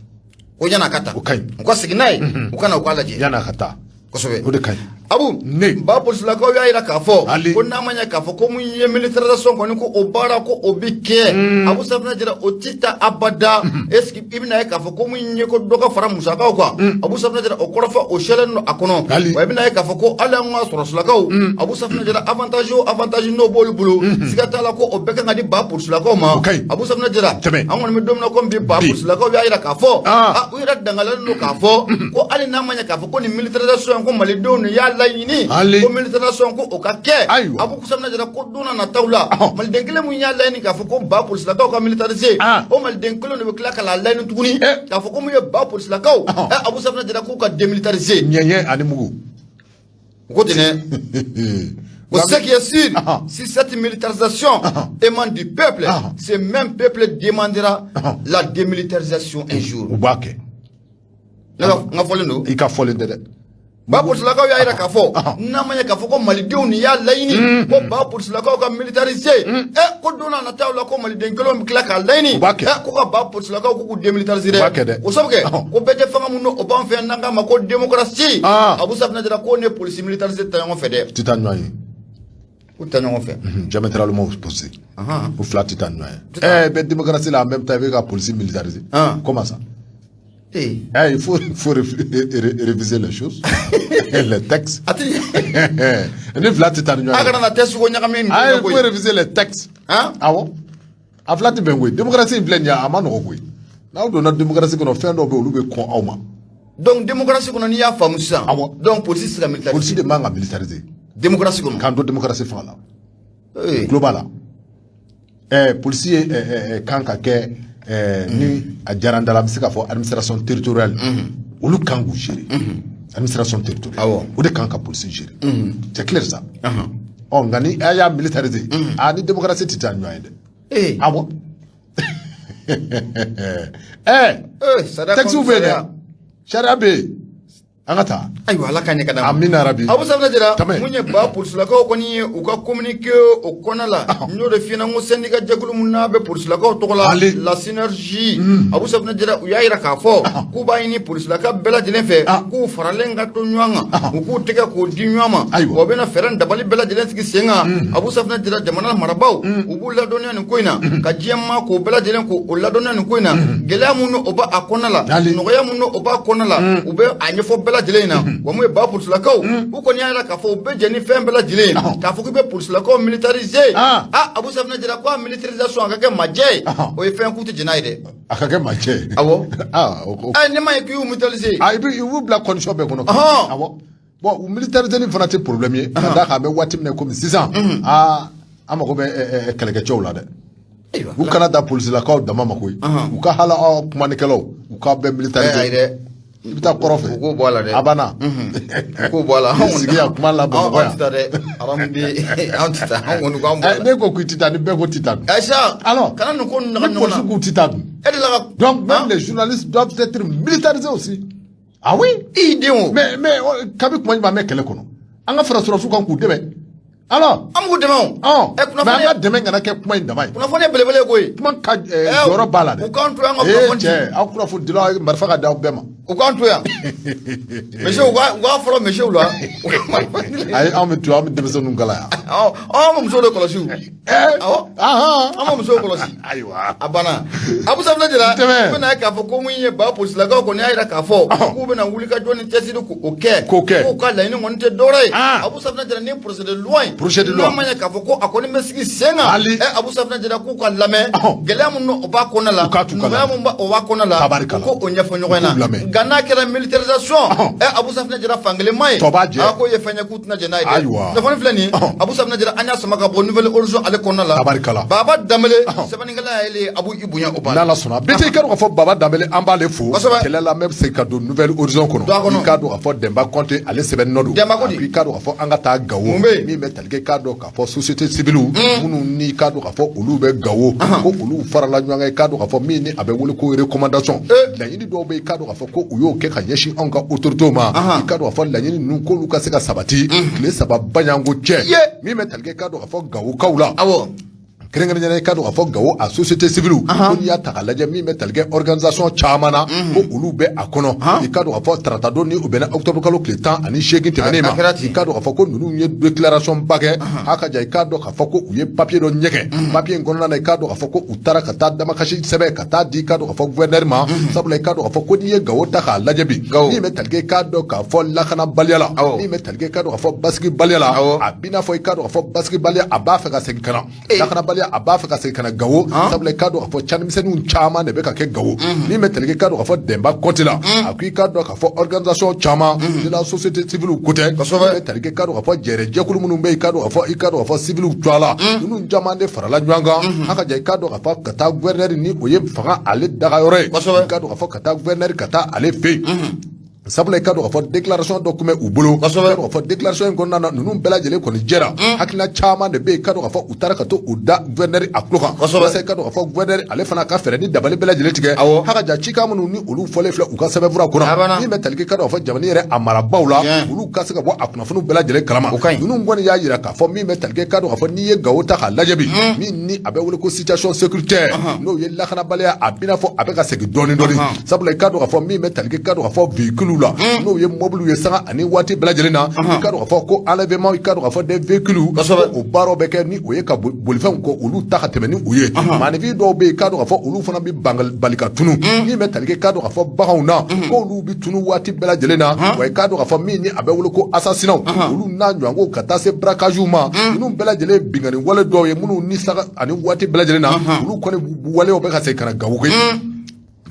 ko yan'a ka taa, o ka ɲi, u ka segin n'a ye, u ka na u k'a lajɛ yan'a ka taa, kosɛbɛ, o de ka ɲi. Abu ne ba polisilakaw y'a yira k'a fɔ ko n'a ma ɲɛ k'a fɔ ko mun ye militarisation kɔni, ko o baara ko o bi kɛ, Abu Safinɛ Jara, o ti ta abada. Est ce que i bɛna ye k'a fɔ ko mun ye ko dɔ ka fara musakaw kan, Abu Safinɛ Jara, o kɔrɔfɔ o sɛlen don a kɔnɔ. Wa i bɛna ye k'a fɔ ko hali an ka sɔrɔsilakaw, Abu Safinɛ Jara, avantage o avantage n'o b'olu bolo, siga t'a la ko o bɛɛ kan ka di ba polisilakaw ma. Abu Safinɛ Jara, an kɔni bɛ don min na komi bi, ba polisilakaw y'a yira k'a fɔ u yɛrɛ dangalalen don k'a fɔ ko hali n'a ma ɲɛ k'a fɔ ko nin militarisation, ko malidenw de y'a laɲini ko militarisation ko o ka kɛ, Abu Safinɛ Jara, ko don na nataw la, maliden kelen mun y'a laɲini k'a fɔ ko ba polisilakaw ka militariser, o maliden kelen de bɛ tila ka la laɲini tuguni k'a fɔ ko mun ye ba polisilakaw, Abu Safinɛ Jara, k'u ka démilitariser. Ɲɛɲɛ ani mugu. U ko ten dɛ. Ko ce qui est sûr, si cette militarisation émane du peuple, ce même peuple demandera la démilitarisation un jour. U b'a kɛ. Ne ka n ka fɔlen don. I ka fɔlen tɛ dɛ. Ba polisilakaw y'a jira k'a fɔ n'a ma ɲɛ k'a fɔ ko malidenw nin y'a laɲini ko ba polisilakaw ka militariser, ɛ ko don n'a nataw la ko maliden kelenw bɛ tila k'a laɲini U b'a kɛ. Ɛ ko ka ba polisilakaw k'u démilitariser dɛ. U b'a kɛ dɛ. O sabu kɛ ko bɛɛ tɛ fanga mun o b'an fɛ yan n'an k'a ma ko démocratie. Abu Safinɛ Jara ko ne polisi militariser tɛ ɲɔgɔn fɛ dɛ. Tɛ taa ɲɔgɔn ye. K'u tɛ ɲɔgɔn fɛ. Diamétralement opposé. U fila tɛ taa ɲɔgɔn ye. Ɛ bɛ démocratie la, en même temps i bɛ ka police militariser. Comment ça? Eh, il faut réviser les choses, les textes. A ti Ni fila tɛ taa ni a ɲɔgɔn ye. Kana na tɛ sogo ɲagami. Ah, il faut réviser les textes. Awɔ. A fila tɛ bɛn koyi. Démocratie in filɛ nin ye, a ma nɔgɔ koyi. N'aw donna démocratie kɔnɔ, fɛn dɔw bɛ yen, olu bɛ kɔn aw ma. Donc démocratie kɔnɔ, n'i y'a faamu sisan, Awɔ. donc polisi tɛ se ka militariser. Polisi de man ka militariser. Démocratie kɔnɔ. K'an to démocratie fanga la. Tulo b'a la. Polisi ye kan ka kɛ ni a diyara n da la, an bɛ se k'a fɔ administration territoriale. Olu kan k'u gérer. Administration territoriale. Awɔ. O de kan ka polisi gérer. C'est clair ça. Ɔ nka ni a y'a militariser, a ni démocratie tɛ taa ɲɔgɔn ye dɛ. Awɔ. Sariya Texte bɛ yen dɛ. Sariya bɛ yen. An ka taa. Ayiwa, Ala ka ɲɛ ka d'a ma. Amina rabi. Abu Safinɛ Jara. Tamɛ. Mun ye ba polisilakaw kɔni ye, u ka communiqué o kɔnɔ la, n y'o de f'i ɲɛna, n ko syndicat jɛkulu mun n'a bɛ polisilakaw tɔgɔ la, Ale. la synergie, Abu Safinɛ Jara, u y'a yira k'a fɔ k'u b'a ɲini polisilaka bɛɛ lajɛlen fɛ k'u faralen ka to ɲɔgɔn kan, u k'u tɛgɛ k'o di ɲɔgɔn ma. Ayiwa. Wa u bɛna fɛɛrɛ ni dabali bɛɛ lajɛlen sigi sen kan. Abu Safinɛ Jara, jamana marabaaw, u b'u ladɔnniya nin ko in na, ka diɲɛ maa k'o bɛɛ lajɛlen k'o ladɔnniya nin ko in na. Gɛlɛya mun o b'a kɔnɔna la, Ale. nɔgɔya mun o b'a kɔnɔna la, u bɛ a ɲɛfɔ bɛɛ lajɛlen na. Wa mun ye ba polisilakaw, u kɔni y'a yira k'a fɔ u bɛ jɛ ni fɛn bɛɛ lajɛlen ye. K'a fɔ k'i bɛ polisilakaw militariser, Abu Safinɛ Jara, ko a militarisation a ka kɛ majɛ ye, o ye fɛn k'u tɛ jɛn n'a ye dɛ. A ka kɛ majɛ ye. Awɔ. Ah, o Ɛ ne ma ye k'i y'u militariser. Ah, i b'u bila condition bɛɛ kɔnɔ. Awɔ. Bon, u militariser ni fana tɛ problème ye. Ka d'a kan an bɛ waati min na komi sisan, aa an mago bɛ kɛlɛkɛcɛw la dɛ. Ayiwa. U kana da polisilakaw dama ma koyi. U ka hala aw kumanikɛlaw, u k'aw bɛɛ militariser. Ayi dɛ. I bɛ taa kɔrɔ fɛ. U k'o bɔ a la dɛ. A banna. U k'o bɔ a la. I sigi yan kuma la Bamakɔ Anw yan. tɛ taa dɛ, aramuden, anw tɛ taa, anw kɔni k'an bɔ a la. Ne ko k'i tɛ taa, ni bɛɛ ko tɛ taa dun. Ayisa. Alors, kana nin ko ninnu ɲagami ni ɲɔgɔn polisiw na. k'u tɛ taa dun. E de la ka. Donc même les journalistes doivent être militarisés aussi. Ah oui. I y'i den o. Mais oh, kabi kuma jumɛn an bɛ kɛlɛ kɔnɔ? An ka fara sɔrɔdasiw kan k'u dɛmɛ. Alors, An b'u dɛmɛ o. ɔn, Ɛ mais an kunnafoni ka dɛmɛ kana kɛ kuma in dama ye. Kunnafoni ye belebele ye koyi. Kuma ka jɔyɔrɔ b'a la dɛ. U k'an to yan ka Eh, kunnafoni di. cɛ, aw kunnafonidilaw, aw ye marifa ka di aw bɛɛ ma. U k'an to yan. Misiw, u k'a fɔlɔ misiw la. Ayi, anw bɛ to, an bɛ denmisɛnninw kalan yan. Ɔ anw bɛ musow de kɔlɔsi o. Awɔ. An bɛ musow kɔlɔsi. Ayiwa. A banna. Abu Safinɛ Jara. Tɛmɛ. U bɛna ye k'a fɔ ko mun ye ba polisilakaw kɔni y'a jira k'a fɔ k'u bɛna wuli ka jɔ ni cɛsiri k'o kɛ. K'o kɛ. K'u ka laɲini kɔni tɛ dɔwɛrɛ ye. Abu Safinɛ Jara, ni projet de loi in. Projet de loi. N'a ma ɲɛ k'a fɔ ko a kɔni bɛ sigi sen kan. Ali. Ɛ Abu Safinɛ Jara, k'u ka lamɛn. Gɛlɛya mun o b'a kɔnɔna la. U k'a t'u ka Nɔgɔya lamɛn. mun o b'a kɔnɔna la. Tabarikala. U k'o ɲɛfɔ ɲɔgɔn U k'u lamɛn. ɲɛna. Nka n'a kɛra militarisation. Ɛ Abu Safinɛ Jara, fankelen ma ye. Tɔ b'a jɛ. A k'o ye fɛn ye k'u tɛna jɛn n'a ye dɛ. Ayiwa. Kunnafoni filɛ nin ye. Abu Safinɛ Jara, an y'a sama ka bɔ Nouvelle Horizon ale kɔnɔna la. Tabarikala. Baba Danbele, sɛbɛnnikɛla y'ale Abu i bonya o b'a la. N'Ala sɔnna, BT, i ka dɔn k'a fɔ Baba Danbele, an b'ale fo. Kosɛbɛ. Kɛlɛ la, an bɛ segin ka don Nouvelle Horizon kɔnɔ. Don a kɔnɔ. I k'a dɔn k'a fɔ Denba Kɔnte, ale sɛbɛnni nɔ don. Denba ko di? A ko i k'a dɔn k'a fɔ an ka taa Gawo. Mun bɛ yen? Min bɛ tali kɛ, i k'a dɔn k'a fɔ société civile minnu ni i k'a dɔn k'a fɔ olu bɛ Gawo, ko olu farala ɲɔgɔn kan, i k'a dɔn k'a fɔ min ni a bɛ wele ko recommandation. Laɲini dɔw bɛ yen, i k'a dɔn k'a fɔ ko u y'o kɛ ka ɲɛsin anw ka autorités ma. I k'a dɔn k'a fɔ laɲini ninnu, k'olu ka se ka sabati tile 3 baɲanko cɛ. Min bɛ tali kɛ, i k'a dɔn k'a fɔ Gawokaw la. Kɛrɛnkɛrɛnnenya, i k'a dɔn k'a fɔ Gawo a société civile, ko n'i y'a ta k'a lajɛ, min bɛ tali kɛ organisation caman na, ko olu bɛ a kɔnɔ. I k'a dɔn k'a fɔ tarata don ni o bɛnna octobre kalo tile 18 tɛmɛnen ma, A kɛra ten. i k'a dɔn k'a fɔ ko ninnu ye déclaration ba kɛ. A ka ja, i k'a dɔn k'a fɔ ko u ye papier dɔ ɲɛgɛn. Papier in kɔnɔna na, i k'a dɔn k'a fɔ ko u taara ka taa damakasi sɛbɛn ka taa di, i k'a dɔn k'a fɔ gouverneur ma. Sabula i k'a dɔn k'a fɔ ko n'i ye Gawo ta k'a lajɛ bi, Gawo. min bɛ tali kɛ, i k'a dɔn k'a fɔ lakanabaliya la, min bɛ tali kɛ, i k'a dɔn k'a fɔ basigibaliya la, a b'i n'a fɔ i k'a dɔn k'a fɔ basigibaliya a b'a fɛ ka segin ka na, lakanabaliya a b'a fɛ ka segin ka na Gawo. Sabula i k'a dɔn k'a fɔ canimisɛnninw caman de bɛ ka kɛ Gawo. Min bɛ tali kɛ, i k'a dɔn k'a fɔ Denba Kɔnte la, a ko i k'a dɔn k'a fɔ organisation caman de la société civile ko tɛ. Min bɛ tali kɛ, i k'a dɔn k'a fɔ jɛrɛ jɛkulu minnu bɛ yen, i k'a dɔn k'a fɔ i k'a dɔn k'a fɔ civil tɔgɔ la, ninnu caman de farala ɲɔgɔn kan. A ka ja, i k'a dɔn k'a fɔ ka taa gouverneur ni o ye fanga ale dagayɔrɔ ye, i k'a dɔn k'a fɔ ka taa gouverneur ka taa ale fɛ yen. Sabula i ka dɔn k'a fɔ déclaration dɔ tun bɛ u bolo, i ka dɔn k'a fɔ déclaration in kɔnɔna na, ninnu bɛɛ lajɛlen kɔni jɛra. Hakilina caman de bɛ yen, i ka dɔn k'a fɔ u taara ka to u da gouverneur a tulo kan, walasa i ka dɔn k'a fɔ gouverneur ale fana ka fɛɛrɛ ni dabali bɛɛ lajɛlen tigɛ. Haka ja, cikan minnu ni olu fɔlen filɛ u ka sɛbɛnfura kɔnɔ, min bɛ tali kɛ, i ka dɔn k'a fɔ jamana yɛrɛ a marabaaw la, olu ka se ka bɔ a kunnafoniw bɛɛ lajɛlen kalama. Ninnu kɔni y'a jira k'a fɔ min bɛ tali kɛ, i ka dɔn k'a fɔ n'i ye Gawo ta k'a lajɛ bi, min ni a bɛ wele ko situation sécuritaire, n'o ye lakanabaliya, a bɛna fɔ a bɛ ka segin dɔɔnin dɔɔnin. Sabula i ka dɔn k'a fɔ min bɛ tali kɛ, i ka dɔn k'a fɔ véhicules la, n'o ye mobiliw ye, sanga ani waati bɛɛ lajɛlen na, i ka dɔn k'a fɔ ko enlèvement, i ka dɔn k'a fɔ des véhicules, o baaraw bɛ kɛ ni o ye ka bolifɛnw ko olu ta ka tɛmɛ ni u ye. Maaninfin dɔw bɛ yen, i ka dɔn k'a fɔ olu fana bɛ bali ka tunu. Min bɛ tali kɛ, i ka dɔn k'a fɔ baganw na, k'olu bɛ tunu waati bɛɛ lajɛlen na. Wa i ka dɔn k'a fɔ min ni a bɛ wele ko assassinat, olu n'a ɲɔgɔnw, ka taa se braquage ma, ninnu bɛɛ lajɛlen ye binkanni wale dɔw ye minnu ni sanga ani waati bɛɛ lajɛlen na, olu kɔni walew bɛ ka segin ka na Gawo koyi.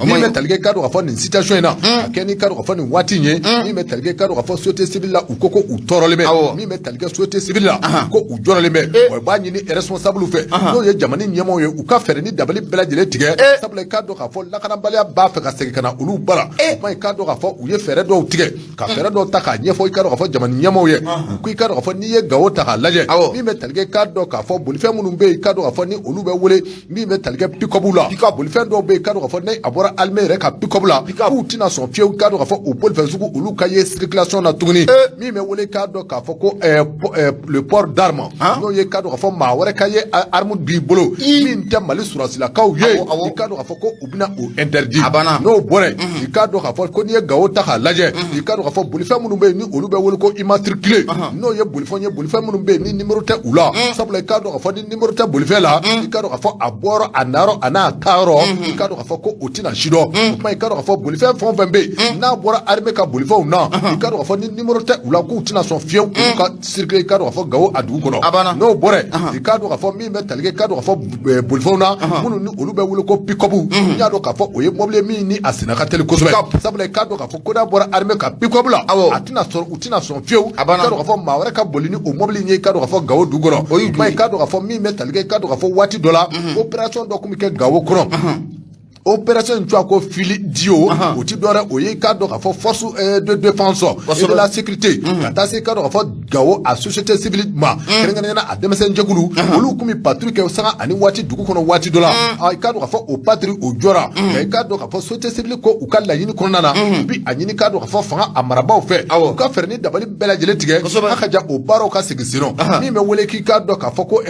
Min bɛ tali kɛ, ka dɔn k'a fɔ nin situation in na, ka kɛ ni ka dɔn k'a fɔ nin waati in ye, min bɛ tali kɛ, ka dɔn k'a fɔ société civile la, u ko ko u tɔɔrɔlen bɛ. Min bɛ tali kɛ société civile la, ko u jɔrɔlen bɛ. Wa u b'a ɲini responsable fɛ, n'o ye jamana ɲɛmaaw ye, u ka fɛɛrɛ ni dabali bɛɛ lajɛlen tigɛ. Sabula i k'a dɔn k'a fɔ lakanabaliya b'a fɛ ka segin ka na olu bara. O kuma, i k'a dɔn k'a fɔ u ye fɛɛrɛ dɔw tigɛ, ka fɛɛrɛ dɔw ta k'a ɲɛfɔ, i k'a dɔn k'a fɔ jamana ɲɛmaaw ye. U ko i k'a dɔn k'a fɔ n'i ye Gawo ta k'a lajɛ, min bɛ tali kɛ, k'a dɔn k'a fɔ bolifɛn minnu bɛ yen, i k'a dɔn k'a fɔ ni olu bɛ wele, min bɛ tali kɛ pick-up la, bolifɛn dɔw bɛ yen, k'a dɔn k'a fɔ ni a bɔra armée yɛrɛ ka pick-up la, k'u tɛna sɔn fiyewu, k'a dɔn k'a fɔ o bolifɛn sugu olu ka ye circulation na tuguni. Min bɛ wele, k'a dɔn k'a fɔ ko le port d'arme, n'o ye k'a dɔn k'a fɔ maa wɛrɛ ka ye arme b'i bolo min tɛ Mali sɔrɔdasilakaw ye, i k'a dɔn k'a fɔ ko u bɛna o interdit. N'o bɔra yen, i k'a dɔn k'a fɔ ko n'i ye Gawo ta k'a lajɛ, i k'a dɔn k'a fɔ bolifɛn minnu bɛ yen ni olu bɛ wele ko immatriculé, n'o ye bolifɛn ye, bolifɛn minnu bɛ yen ni numéro tɛ u la. Sabula i k'a dɔn k'a fɔ ni numéro tɛ bolifɛn la, i k'a dɔn k'a fɔ a bɔyɔrɔ, a nayɔrɔ, a n'a taayɔrɔ, i k'a dɔn k'a fɔ ko o tɛna si dɔn. O tuma, i k'a dɔn k'a fɔ bolifɛn fɛn o fɛn bɛ yen n'a bɔra armée ka bolifɛnw na, i k'a dɔn k'a fɔ ni numéro tɛ u la, k'u tɛna sɔn fiyewu olu ka circuler, i k'a dɔn k'a fɔ Gawo a dugu kɔnɔ. N'o bɔra yen, i k'a dɔn k'a fɔ min bɛ tali kɛ, i k'a dɔn k'a fɔ bolifɛnw na minnu ni olu bɛ wele ko pick-up, n y'a dɔn k'a fɔ o ye mobili ye min ni a senna ka teli kosɛbɛ. Sabula i k'a dɔn k'a fɔ ko n'a bɔra armée ka pick-up la, a tɛna sɔrɔ, u tɛna sɔn fiyewu, i k'a dɔn k'a fɔ maa wɛrɛ ka boli ni o mobili in ye, i k'a dɔn k'a fɔ Gawo dugu kɔnɔ. O kuma, i k'a dɔn k'a fɔ min bɛ tali kɛ, i k'a dɔn k'a fɔ waati dɔ la, opération dɔ tun bɛ kɛ Gawo kɔnɔ, opération in tɔgɔ ko Fili Dio. O ti dɔwɛrɛ, o ye i k'a dɔn k'a fɔ force de défense et de la sécurité, ka taa se i k'a dɔn k'a fɔ Gawo a société civile ma, kɛrɛnkɛrɛnnenya a denmisɛnnin jɛkulu, olu tun bɛ patrouille kɛ sanga ani waati dugu kɔnɔ. Waati dɔ la, i k'a dɔn k'a fɔ o patrouille o jɔra. Nka i k'a dɔn k'a fɔ société civile ko u ka laɲini kɔnɔna na, u bi a ɲini k'a dɔn k'a fɔ fanga a marabaaw fɛ, u ka fɛɛrɛ ni dabali bɛɛ lajɛlen tigɛ a ka ja o baaraw ka segin sen nɔ. Min bɛ wele k'i k'a dɔn k'a fɔ ko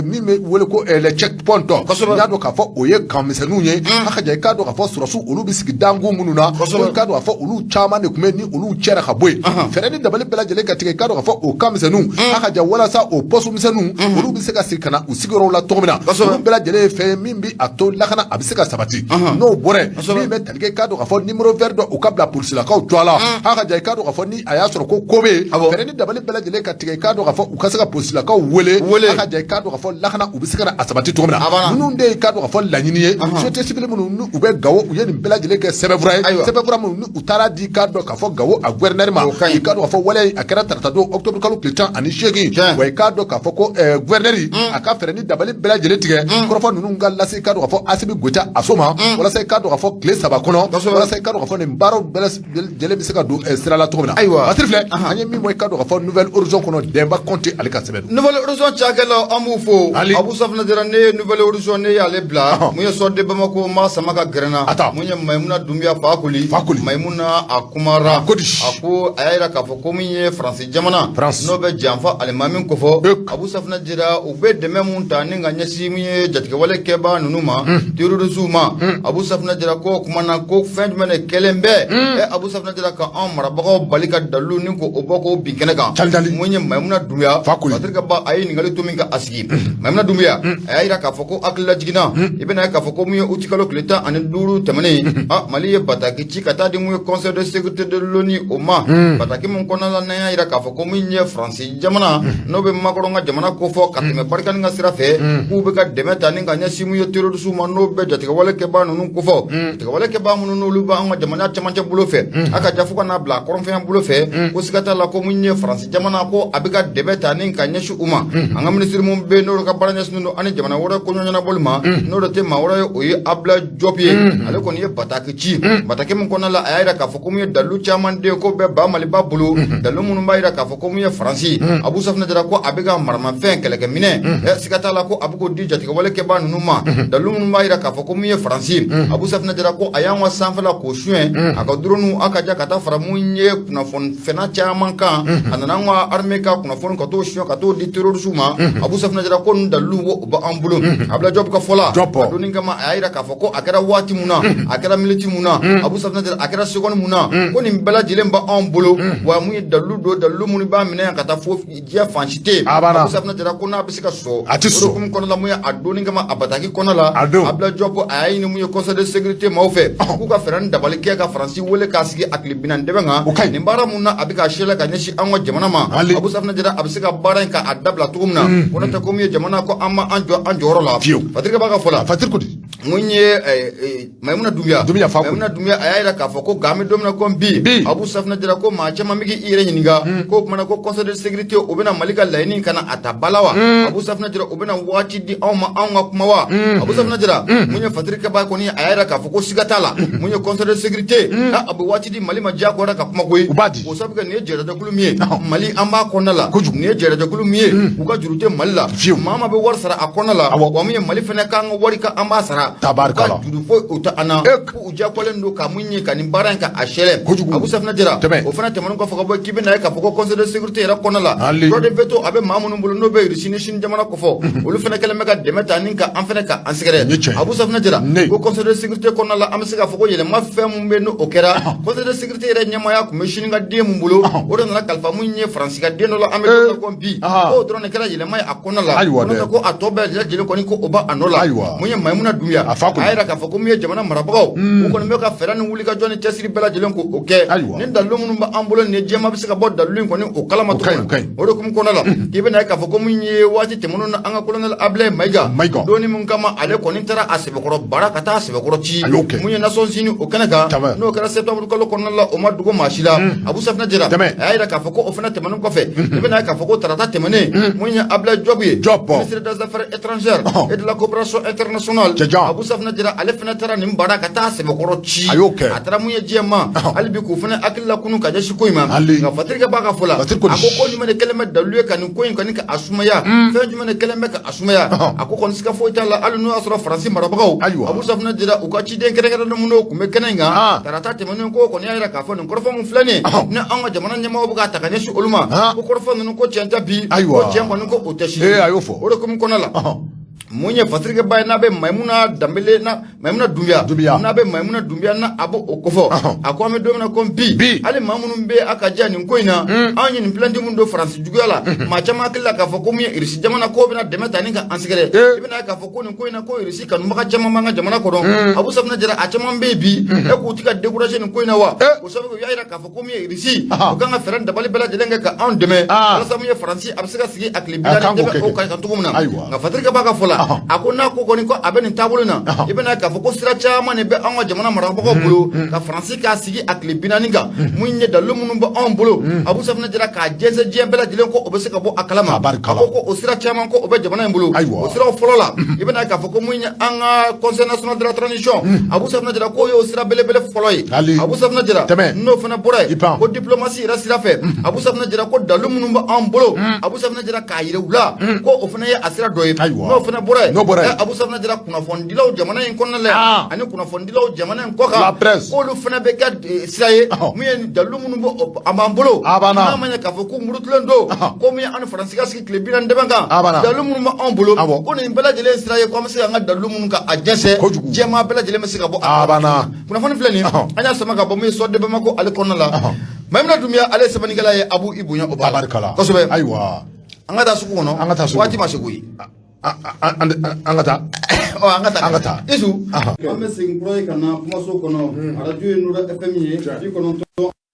min bɛ wele ko les checkpoint, n y'a dɔn k'a fɔ o ye camp misɛnninw ye. A ka ja, i k'a dɔn k'a fɔ sɔrɔdasiw olu bɛ sigi dankun minnu na, i k'a dɔn k'a fɔ olu caman de tun bɛ ni olu cɛra ka bɔ yen. Fɛɛrɛ ni dabali bɛɛ lajɛlen ka tigɛ, i k'a dɔn k'a fɔ o camp misɛnninw, a ka ja, walasa o poste misɛnninw olu bɛ se ka segin ka na u sigiyɔrɔw la cogo min na. Olu bɛɛ lajɛlen ye fɛn ye min bɛ a to lakana a bɛ se ka sabati. N'o bɔra yen, min bɛ tali kɛ, i k'a dɔn k'a fɔ numéro vert dɔ u ka bila polisilakaw tɔgɔ la. A ka ja, i k'a dɔn k'a fɔ ni a y'a sɔrɔ ko ko bɛ yen, fɛɛrɛ ni dabali bɛɛ lajɛlen ka tigɛ, i k'a dɔn k'a fɔ u ka se ka polisilakaw wele. A ka ja, i k'a dɔn k'a fɔ lakana u bɛ se ka na a sabati cogo min na. Ninnu de ye i k'a dɔn k'a fɔ laɲini ye société civile minnu ni u bɛ Gawo, u ye nin bɛɛ lajɛlen kɛ sɛbɛnfura ye, sɛbɛnfura minnu ni u taara di, k'a dɔn k'a fɔ Gawo a gouverneur ma. I k'a dɔn k'a fɔ waleya in a kɛra tarata don, octobre kalo tile 18. Wa i k'a dɔn k'a fɔ ko gouverneur a ka fɛɛrɛ ni dabali bɛɛ lajɛlen tigɛ, kɔrɔfɔ ninnu ka lase, i k'a dɔn k'a fɔ Asimi Goyita a so ma, walasa i k'a dɔn k'a fɔ tile 3 kɔnɔ, walasa i k'a dɔn k'a fɔ nin baaraw bɛɛ lajɛlen bɛ se ka don sira la cogo min na. Ayiwa. Basiri filɛ, an ye min bɔ, i k'a dɔn k'a fɔ Nouvel Horizon kɔnɔ, Denba Kɔnte ale ka sɛbɛn don. Nouvel Horizon cakɛlaw, an b'u fo. Abu Safunɛ Jara, ne ye Nouvel Horizon, ne y'ale bila. Mun ye Soir de Bamako ma sama ka gɛrɛ na. Mun ye Mayimuna Dunbiya Fakoli. Fakoli. Mayimuna a kumara. A ko di? A ko a y'a jira k'a fɔ ko min ye Faransi jamana. France. N'o bɛ janfa alimami kofɔ. Abu Safunɛ Jara, u bɛ dɛmɛ mun ta ni ka ɲɛsin min ye jatigɛwale kɛbaa ninnu ma, terroristes ma. Abu Safunɛ Jara ko o kuma na ko fɛn jumɛn de kɛlen bɛ Abu Safunɛ Jara ka anw marabagaw bali ka dalilu ni ko o bɔ k'o bin kɛnɛ kan. Cali. Mun ye Mayimuna Dunbiya. Fakoli. Patrick Ba a ye ɲininkali to min ka a sigi. Mayimuna Dunbiya a y'a jira k'a fɔ ko hakilila jiginna. I bɛna ye k'a fɔ ko mun ye uti kalo tile 15 tɛmɛnen, Mali ye bataki ci ka taa di mun ye Conseil de sécurité de l'ONU o ma. Bataki mun kɔnɔna la, n'an y'a jira k'a fɔ ko mun min ye Faransi jamana n'o bɛ Macron ka jamana kofɔ ka tɛmɛ Barkhane ka sira fɛ, k'u bɛ ka dɛmɛ ta ni ka ɲɛsin mun ye terroriste ma, n'o bɛ jatigɛwale kɛbaa ninnu kofɔ, jatigɛwale kɛbaa minnu n'olu bɛ an ka jamana cɛmancɛ bolo fɛ, a ka ja fo ka n'a bila kɔrɔnfɛn bolo fɛ, ko siga t'a la ko mun ye Faransi jamana ko a bɛ ka dɛmɛ ta ni ka ɲɛsin u ma. An ka minisiri mun bɛ yen n'olu ka baara ɲɛsinnen don ani jamana wɛrɛ ko ɲɛnabɔli ma, n'o de tɛ maa wɛrɛ ye, o ye Abdoulaye Diop ye. Ale kɔni ye bataki ci, bataki min kɔnɔna la, a y'a jira k'a fɔ ko mun ye dalilu caman de ko bɛ ba Maliba bolo, dalilu minnu b'a jira k'a fɔ ko mun ye Faransi, Abu Safinɛ Jara, ko a bɛ ka maramafɛn kɛlɛkɛminɛ, siga t'a la ko a bɛ k'o di jatigɛwale kɛbaa ninnu ma, dalilu minnu b'a jira k'a fɔ ko mun ye Faransi, Abu Safinɛ Jara, ko a y'an ka sanfɛla k'o suɲɛ, a ka drone a ka ja ka taa fara mun ye kunnafoni fɛnna caman kan, a nana an ka armée ka kunnafoni ka t'o suɲɛ ka t'o di terroriste ma. Abu Safinɛ Jara ko nin dalilu o b'an bolo. Abdoulaye Diop ka fɔ la, a donni kama, a y'a jira k'a fɔ ko a kɛra waati mun na, a kɛra miniti mun na, Abu Safinɛ Jara, a kɛra seconde mun na, ko nin bɛɛ lajɛlen b'anw bolo. Wa mun ye dalilu don, dalilu minnu b'a minɛ yan ka taa fo diɲɛ fan si tɛ yen. Abu Safinɛ Jara ko n'a bɛ se ka sɔsɔ, a tɛ sɔsɔ. O hukumu kɔnɔna la, mun ye a donni kama a bataki kɔnɔ la, Abdoulaye Diop a y'a ɲini mun ye Conseil de sécurité maaw fɛ, k'u ka fɛɛrɛ ni dabali kɛ ka Faransi wele k'a sigi a tile 40 dɛmɛ kan nin baara mun na a bɛ ka sɛlɛ ka ɲɛsin an ka jamana ma. Abu Safinɛ Jara a bɛ se ka baara in ka a dabila cogo min na, ko n'o tɛ ko min ye jamana ko an ma an jɔ an jɔyɔrɔ la. Fatiri b'a ka fɔ la. Fatiri ko di? Mun ye Maimuna Dumbuya? Dumbuya fa. Maimuna Dumbuya a y'a jira k'a fɔ ko nka an bɛ don min na ko bi, Abu Safinɛ Jara, ko maa caman bɛ k'i yɛrɛ ɲininka ko o kumana ko Conseil de sécurité o bɛna Mali ka laɲini ka na a ta ba la wa? Abu Safinɛ Jara, o bɛna waati di anw ma anw ka kuma wa? Abu Safinɛ Jara, mun ye Fatiri Kaba kɔni a y'a jira k'a fɔ ko siga t'a la, mun ye Conseil de sécurité a bɛ waati di Mali ma diyagoya ka kuma koyi. U b'a di. O sabu kɛ nin ye jɛrɛjɛkulu min ye, Mali an b'a kɔnɔna la. Nin ye jɛrɛjɛkulu min ye, u ka juru tɛ Mali la. Maa maa bɛ wari sara a kɔnɔna la. Wa mun ye Mali fana k'an ka wari ka an b'a sara. Tabarikala. U ka juru foyi o tɛ an na. Ko u diyagoyalen don ka mun ye ka nin baara in ka a sɛlɛ. Abu Safinɛ Jara, o fana tɛmɛnen kɔfɛ ka bɔ, k'i bɛna ye k'a fɔ ko Conseil de sécurité yɛrɛ kɔnɔna la, droit de veto a bɛ maa minnu bolo, n'o bɛ Russie ni Chine jamana kofɔ, olu fana kɛlen bɛ ka dɛmɛ ta ni ka an fana ka an sɛgɛrɛ. Abu Safinɛ Jara ko Conseil de sécurité kɔnɔna la, an bɛ se k'a fɔ ko yɛlɛma fɛn mun bɛ n'o kɛra, Conseil de sécurité yɛrɛ ɲɛmaaya tun bɛ Chine ka den mun bolo, o de nana kalifa mun ye Faransi ka den dɔ la, an bɛ don min na ko bi, k'o dɔrɔn de kɛra yɛlɛma ye a kɔnɔna la. Ayiwa dɛ, ko a tɔ bɛɛ lajɛlen kɔni ko o b'a a nɔ la. Ayiwa, mun ye Maimuna Dumbuya, a fa a y'a jira k'a fɔ ko mun ye jamana marabagaw, u kɔni bɛ ka fɛɛrɛ ni wulikajɔ ni cɛsiri bɛɛ lajɛlen ko o kɛ. Ayiwa, ni dalilu minnu b'an bolo nin ye, diɲɛmaa bɛ se ka bɔ dalilu in kɔni o kalama cogo min na. O de hukumu kɔnɔna la, k'i bɛna ye k'a fɔ ko mun ye waati tɛmɛnenw na, an ka colonel Ablaye Mayiga, donni min kama ale kɔni taara a sɛbɛkɔrɔ bara ka taa a sɛbɛkɔrɔ ci mun ye Nations Unies o kɛnɛ kan, n'o kɛra septembre kalo kɔnɔna la, o ma dogo maa si la. Abu Safinɛ Jara a y'a jira k'a fɔ ko o fana tɛmɛnen kɔfɛ, i bɛna ye k'a fɔ ko tarata tɛmɛnen, mun ye Ablaye Diop ye, ministre des Affaires étrangères et de la coopération internationale, Abu Safinɛ Jara ale fana taara nin bara ka taa sɛbɛkɔrɔ ci. A y'o kɛ. A taara mun ye diɲɛ ma hali bi k'u fana hakili lakunu ka ɲɛsin ko in ma. Nka Fatiri b'a ka fɔ la, a ko ko jumɛn de kɛlen bɛ dalilu ye ka nin ko in kɔni ka a sumaya? Fɛn jumɛn de kɛlen bɛ ka a sumaya? A ko kɔni siga foyi t'a la, hali n'o y'a sɔrɔ Faransi marabagaw, Abu Safinɛ Jara, u ka ciden kɛrɛnkɛrɛnnen minnu tun bɛ kɛnɛ in kan tarata tɛmɛnen, ko kɔni y'a jira k'a fɔ nin kɔrɔfɔ min filɛ nin ye, ni an ka jamana ɲɛmɔgɔw bɛ k'a ta ka ɲɛsin olu ma, ko kɔrɔfɔ ninnu ko tiɲɛ tɛ bi, ko tiɲɛ kɔni ko o tɛ sini. A y'o fɔ. O de hukumu kɔnɔna la, mun ye Fatirikɛba ye, n'a bɛ Mayimuna Danbele na, Mayimuna Dunbiya, n'a bɛ Mayimuna Dunbiya na, a b'o kofɔ. A ko an bɛ don min na ko bi, hali maa minnu bɛ a ka diya nin ko in na, anw ye nin plainte min don Faransi juguya la, maa caman hakili la k'a fɔ ko mun ye Irisi jamana k'o bɛna dɛmɛ ta ni ka an sɛgɛrɛ. I bɛna k'a fɔ ko nin ko in na, ko Irisi kanubaga caman b'an ka jamana kɔnɔ. Abu Safinɛ Jara, a caman bɛ yen bi, e k'u ti ka décourager nin ko in na wa? O sababu u y'a jira k'a fɔ ko min ye Irisi, u kan ka fɛɛrɛ ni dabali bɛɛ lajɛlen kɛ ka anw dɛmɛ walasa mun ye Faransi a bɛ se ka sigi a tile 40 dɛmɛ o kan cogo min na. Nka Fatirikɛ b'a ka fɔ la, a ko n'a ko kɔni ko a bɛ nin taabolo in na, i bɛna k'a fɔ ko sira caman de bɛ anw ka jamana marabagaw bolo ka Faransi k'a sigi a tile 40 kan. Mun ye dalilu minnu bɛ anw bolo, Abu Safinɛ Jara k'a jɛnsɛn diɲɛ bɛɛ lajɛlen ko o bɛ se ka bɔ a kalama. A ko ko o sira caman ko o bɛ jamana in bolo. O siraw fɔlɔ la, i bɛna k'a fɔ ko mun ye an ka Conseil national de la transition, Abu Safinɛ Jara k'o y'o sira belebele fɔlɔ ye. Abu Safinɛ Jara, n'o fana bɔra yen, ko diplomatie yɛrɛ sira fɛ, Abu Safinɛ Jara ko dalilu minnu bɛ anw bolo, Abu Safinɛ Jara k'a yira u la ko o fana ye a sira dɔ ye. N'o fana bɔra yen, Abu Safinɛ Jara, kunnafonidilaw jamana in kɔnɔna la ani kunnafonidilaw jamana in kɔkan, k'olu fana bɛ kɛ sira ye. Mun ye dalilu minnu bɛ a b'an bolo, n'a ma ɲɛ k'a fɔ ko murutilen don ko mun ye an ni Faransi ka sigi tile 40 dɛmɛ kan, dalilu minnu bɛ anw bolo, ko nin bɛɛ lajɛlen sira ye ko an bɛ se k'an ka dalilu minnu ka a jɛnsɛn, diɲɛmaa bɛɛ lajɛlen bɛ se ka bɔ a banna. Kunnafoni filɛ nin, an y'a sama ka bɔ min ye Soir de Bamako ale kɔnɔna la. Mayimuna Dunbiya ale ye sɛbɛnnikɛla ye. Abu, i bonya o b'a la kosɛbɛ. Ayiwa, an ka taa sugu kɔnɔ. An ka taa sugu. Waati ma se koyi. An ka taa. Ɔ, an ka taa. An ka taa. Isu, an bɛ segin kura ye ka na kumaso kɔnɔ. Arajo ye Nura FM ye, 90.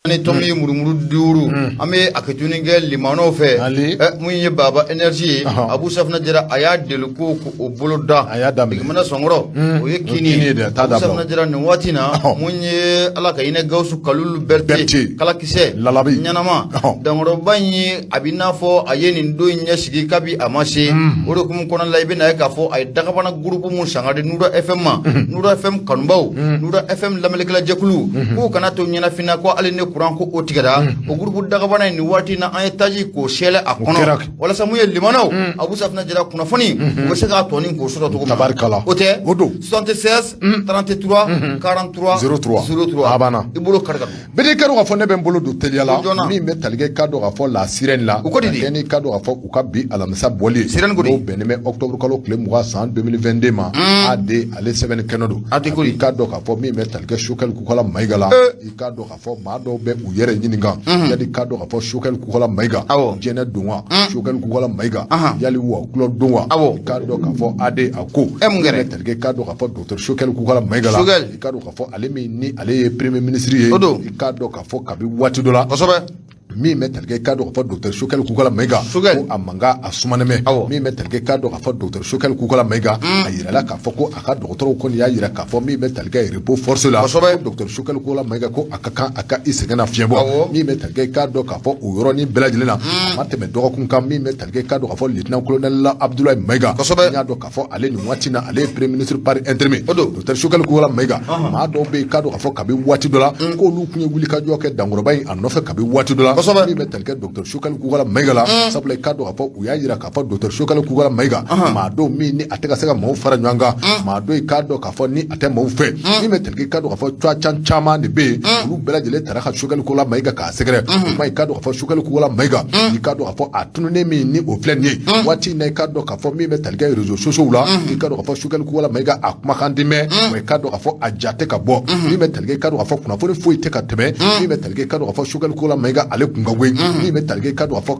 Ni tɔnbi murumuru duuru an bɛ a kɛtuni kɛ limanaw fɛ mun ye baba énergie ye abu safinɛ jara a y'a deli ko o bolo da a y'a daminɛ mana sɔnkɔrɔ o ye kini ye abu safinɛ jara nin waati na mun ye ala ka hinɛ gawusu kalilu berete kalakisɛ lalabi ɲɛnama dankɔrɔba in ye a bɛ n'a fɔ a ye nin don in ɲɛsigi kabi a ma se o de hukumu kɔnɔna la i bɛna ye k'a fɔ a ye dagabana gurupu mun san ka di Nura FM ma Nura FM kanubaw Nura FM lamɛnnikɛla jɛkulu k'u kana to ɲɛnafin na ko hali ni kuran ko o tigɛra o gurupu dagabana in nin waati in na an ye taji k'o sɛlɛ a kɔnɔ walasa mun ye limanaw Abu Safinɛ Jara kunnafoni u bɛ se k'a tɔnin k'o sɔrɔ cogo min na o tɛ o don 76 33 43 03 03 a banna i bolo kari ka don Bɛɛ ka dɔn k'a fɔ ne bɛ n bolo don teliya la min bɛ tali kɛ ka dɔn k'a fɔ La Sirène la u ko di ni ka dɔn k'a fɔ u ka bi alamisa bɔli Sirène ko n'o bɛnnen bɛ octobre kalo tile 20 san 2022 ma AD ale sɛbɛnni kɛnɛ don a ko i ka dɔn k'a fɔ min bɛ tali kɛ Choguel Kokala Mayiga la i ka dɔn k'a fɔ maa dɔw bɛ u yɛrɛ ɲininka yali ka dɔn k'a fɔ Choguel Kokala Mayiga jɛnɛ don wa Choguel Kokala Mayiga yali wɔkulɔ don wa i ka dɔn k'a fɔ AD a ko mun kɛra tali kɛ ka dɔn k'a fɔ docteur Choguel Kokala Mayiga la i ka dɔn k'a fɔ ale min ni ale ye premier ministre ye o don i k'a dɔn k'a fɔ kabi waati dɔ la kosɛbɛ min bɛ tali kɛ i k'a dɔn k'a fɔ docteur Choguel Kokala Mayiga Choguel ko a mankan a sumanen bɛ awɔ min bɛ tali kɛ i k'a dɔn k'a fɔ docteur Choguel Kokala Mayiga a yirala k'a fɔ ko a ka dɔgɔtɔrɔw kɔni y'a yira k'a fɔ min bɛ tali kɛ repos forcé la kosɛbɛ ko docteur Choguel Kokala Mayiga ko a ka kan a ka i sɛgɛn na fiɲɛ bɔ awɔ min bɛ tali kɛ i k'a dɔn k'a fɔ o yɔrɔnin bɛɛ lajɛlen na a ma tɛmɛ dɔgɔkun kan min bɛ tali kɛ i k'a dɔn k'a fɔ lieutenant colonel la Abdoulaye Mayiga kosɛbɛ n y'a dɔn k'a fɔ ale nin waati na ale ye premier ministre par intérim o don docteur Choguel Kokala Mayiga maa dɔw bɛ yen k'a dɔn k'a fɔ kabi waati dɔ la k'olu tun ye wulikajɔ kɛ dankɔrɔba in a nɔfɛ kabi waati dɔ la kosɛbɛ min bɛ tali kɛ docteur Choguel Kokala Mayiga la sabula i k'a dɔn k'a fɔ u y'a yira k'a fɔ docteur Choguel Kokala Mayiga maa don min ni a tɛ ka se ka maaw fara ɲɔgɔn kan maa don i k'a dɔn k'a fɔ ni a tɛ maaw fɛ min bɛ tali kɛ i k'a dɔn k'a fɔ cuwa caman de bɛ yen olu bɛɛ lajɛlen taara ka Choguel Kokala Mayiga k'a sɛgɛrɛ o kuma i k'a dɔn k'a fɔ Choguel Kokala Mayiga i k'a dɔn k'a fɔ a tununnen min ni o filɛ nin ye waati in na i k'a dɔn k'a fɔ min bɛ tali kɛ réseaux sociaux la i k'a dɔn k'a fɔ Choguel Kokala Mayiga a kumakan tɛ mɛn wa i k'a dɔn k'a fɔ a ja tɛ ka bɔ min bɛ tali kɛ i k'a dɔn k'a fɔ kunnafoni foyi tɛ ka tɛmɛ min bɛ tali kɛ i k'a dɔn k'a fɔ Choguel Kokala Mayiga ale kun ka koyi min bɛ tali kɛ i k'a dɔn k'a fɔ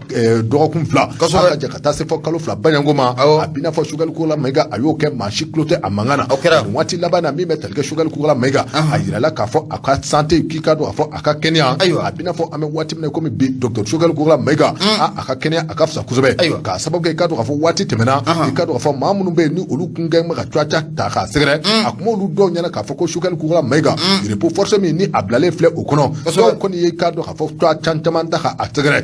dɔgɔkun 2 kosɛbɛ ka jɛ ka taa se fɔ kalo 2 baɲanko ma awɔ a b'i n'a fɔ Choguel Kokala Mayiga a y'o kɛ maa si tulo tɛ a mankan na o kɛra nin waati laban na min bɛ tali kɛ Choguel Kokala Mayiga a yirala k'a fɔ a ka santé k'i k'a dɔn k'a fɔ a ka kɛnɛya ayiwa a b'i n'a fɔ an bɛ waati min na komi bi docteur Choguel Kokala Mayiga a ka kɛnɛya a ka fisa kosɛbɛ ayiwa k'a sababu kɛ i k'a dɔn k'a fɔ waati tɛmɛna i k'a dɔn k'a fɔ maa minnu bɛ yen ni olu kun kɛn bɛ ka cuwa ta k'a sɛgɛrɛ a kun b'olu dɔw ɲɛna k'a fɔ ko Choguel Kokala Mayiga repos forcé min ni a bilalen filɛ o kɔnɔ dɔw kɔni ye i k'a dɔn k'a fɔ cuwa caman ta k'a sɛgɛrɛ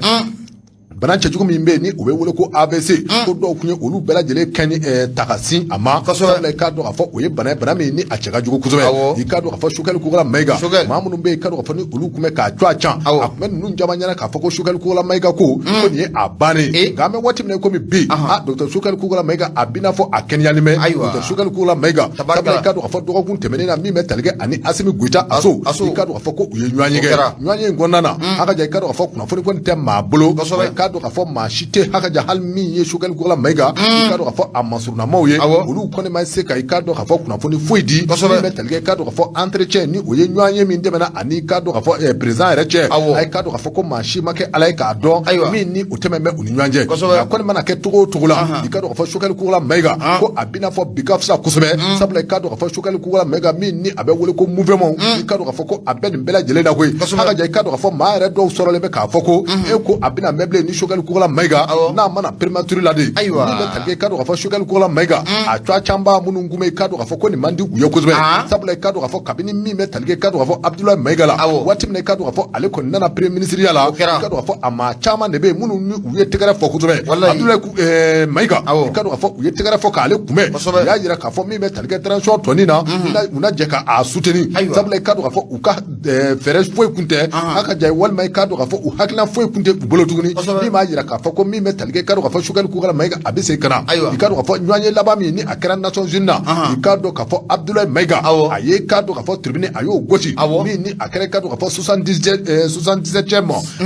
bana cɛjugu min bɛ yen ni o bɛ wele ko AVC ko dɔw tun ye olu bɛɛ lajɛlen kɛ ni ta ka sin a ma sabula i k'a dɔn k'a fɔ o ye bana ye bana min ni a cɛ ka jugu kosɛbɛ i k'a dɔn k'a fɔ Choguel Kokala Mayiga maa minnu bɛ yen i k'a dɔn k'a fɔ ni olu tun bɛ k'a cuwa can a tun bɛ ninnu caman ɲɛna k'a fɔ ko Choguel Kokala Mayiga ko ko nin ye a bannen ye nka an bɛ waati min na komi bi a docteur Choguel Kokala Mayiga a b'i n'a fɔ a kɛnɛyalen bɛ docteur Choguel Kokala Mayiga sabula i k'a dɔn k'a fɔ dɔgɔkun tɛmɛnen na min bɛ tali kɛ ani Asimi Goyita Aso i k'a dɔn k'a fɔ ko u ye ɲɔgɔn ye kɛ ɲɔgɔn ye in kɔnɔna na a ka ja i k'a dɔn k'a fɔ kunnafoni kɔni tɛ maa bolo i k'a dɔn k'a fɔ maa si tɛ haka ja hali min ye Choguel Kokala Mayiga i k'a dɔn k'a fɔ a masurunnamaw ye olu kɔni ma se ka i k'a dɔn k'a fɔ kunnafoni foyi di min bɛ tali kɛ i k'a dɔn k'a fɔ entretien ni o ye ɲɔgɔn ye min tɛmɛna ani i k'a dɔn k'a fɔ président yɛrɛ cɛ a ye k'a dɔn k'a fɔ ko maa si ma kɛ ala ye k'a dɔn min ni o tɛmɛn bɛ u ni ɲɔgɔn cɛ nka kɔni mana kɛ cogo o cogo la i k'a dɔn k'a fɔ Choguel Kokala Mayiga ko a b'i n'a fɔ bi ka fisa kosɛbɛ sabula i k'a dɔn k'a fɔ Choguel Kokala Mayiga min ni a bɛ wele ko mouvement i k'a dɔn k'a fɔ ko a bɛ nin bɛɛ lajɛlen na koyi haka ja i k'a dɔn k'a fɔ maa yɛrɛ dɔw sɔrɔlen bɛ k'a fɔ ko e ko a bɛna mɛn bilen ni Choguel Kokala Mayiga n'a ma na primature la de ayiwa min bɛ tali kɛ i k'a dɔn k'a fɔ Choguel Kokala Mayiga a cuwa canba minnu kun bɛ i k'a dɔn k'a fɔ ko nin man di u ye kosɛbɛ sabula i k'a dɔn k'a fɔ kabini min bɛ tali kɛ i k'a dɔn k'a fɔ Abdoulaye Mayiga la waati min na i k'a dɔn k'a fɔ ale kɔni nana premier ministre ya la i k'a dɔn k'a fɔ a maa caman de bɛ yen minnu ni u ye tɛgɛrɛ fɔ kosɛbɛ Abdoulaye Mayiga i k'a dɔn k'a fɔ u ye tɛgɛrɛ fɔ k'ale kunbɛn u y'a jira k'a fɔ min bɛ tali kɛ transition tɔnin na u na jɛ k'a soutenir sabula i k'a dɔn k'a fɔ u ka fɛɛrɛ foyi kun tɛ a ka ja walima i k'a dɔn k'a fɔ u hakilina foyi kun tɛ u bolo tuguni min b'a jira k'a fɔ ko min bɛ tali kɛ i k'a dɔn k'a fɔ Choguel Kokala Mayiga a bɛ segin ka na i k'a dɔn k'a fɔ ɲɔgɔn ye laban min ni a kɛra Nations Unies na i k'a dɔn k'a fɔ Abdoulaye Mayiga a ye k'a dɔn k'a fɔ tribune a y'o gosi min ni a kɛra i k'a dɔn k'a fɔ 77e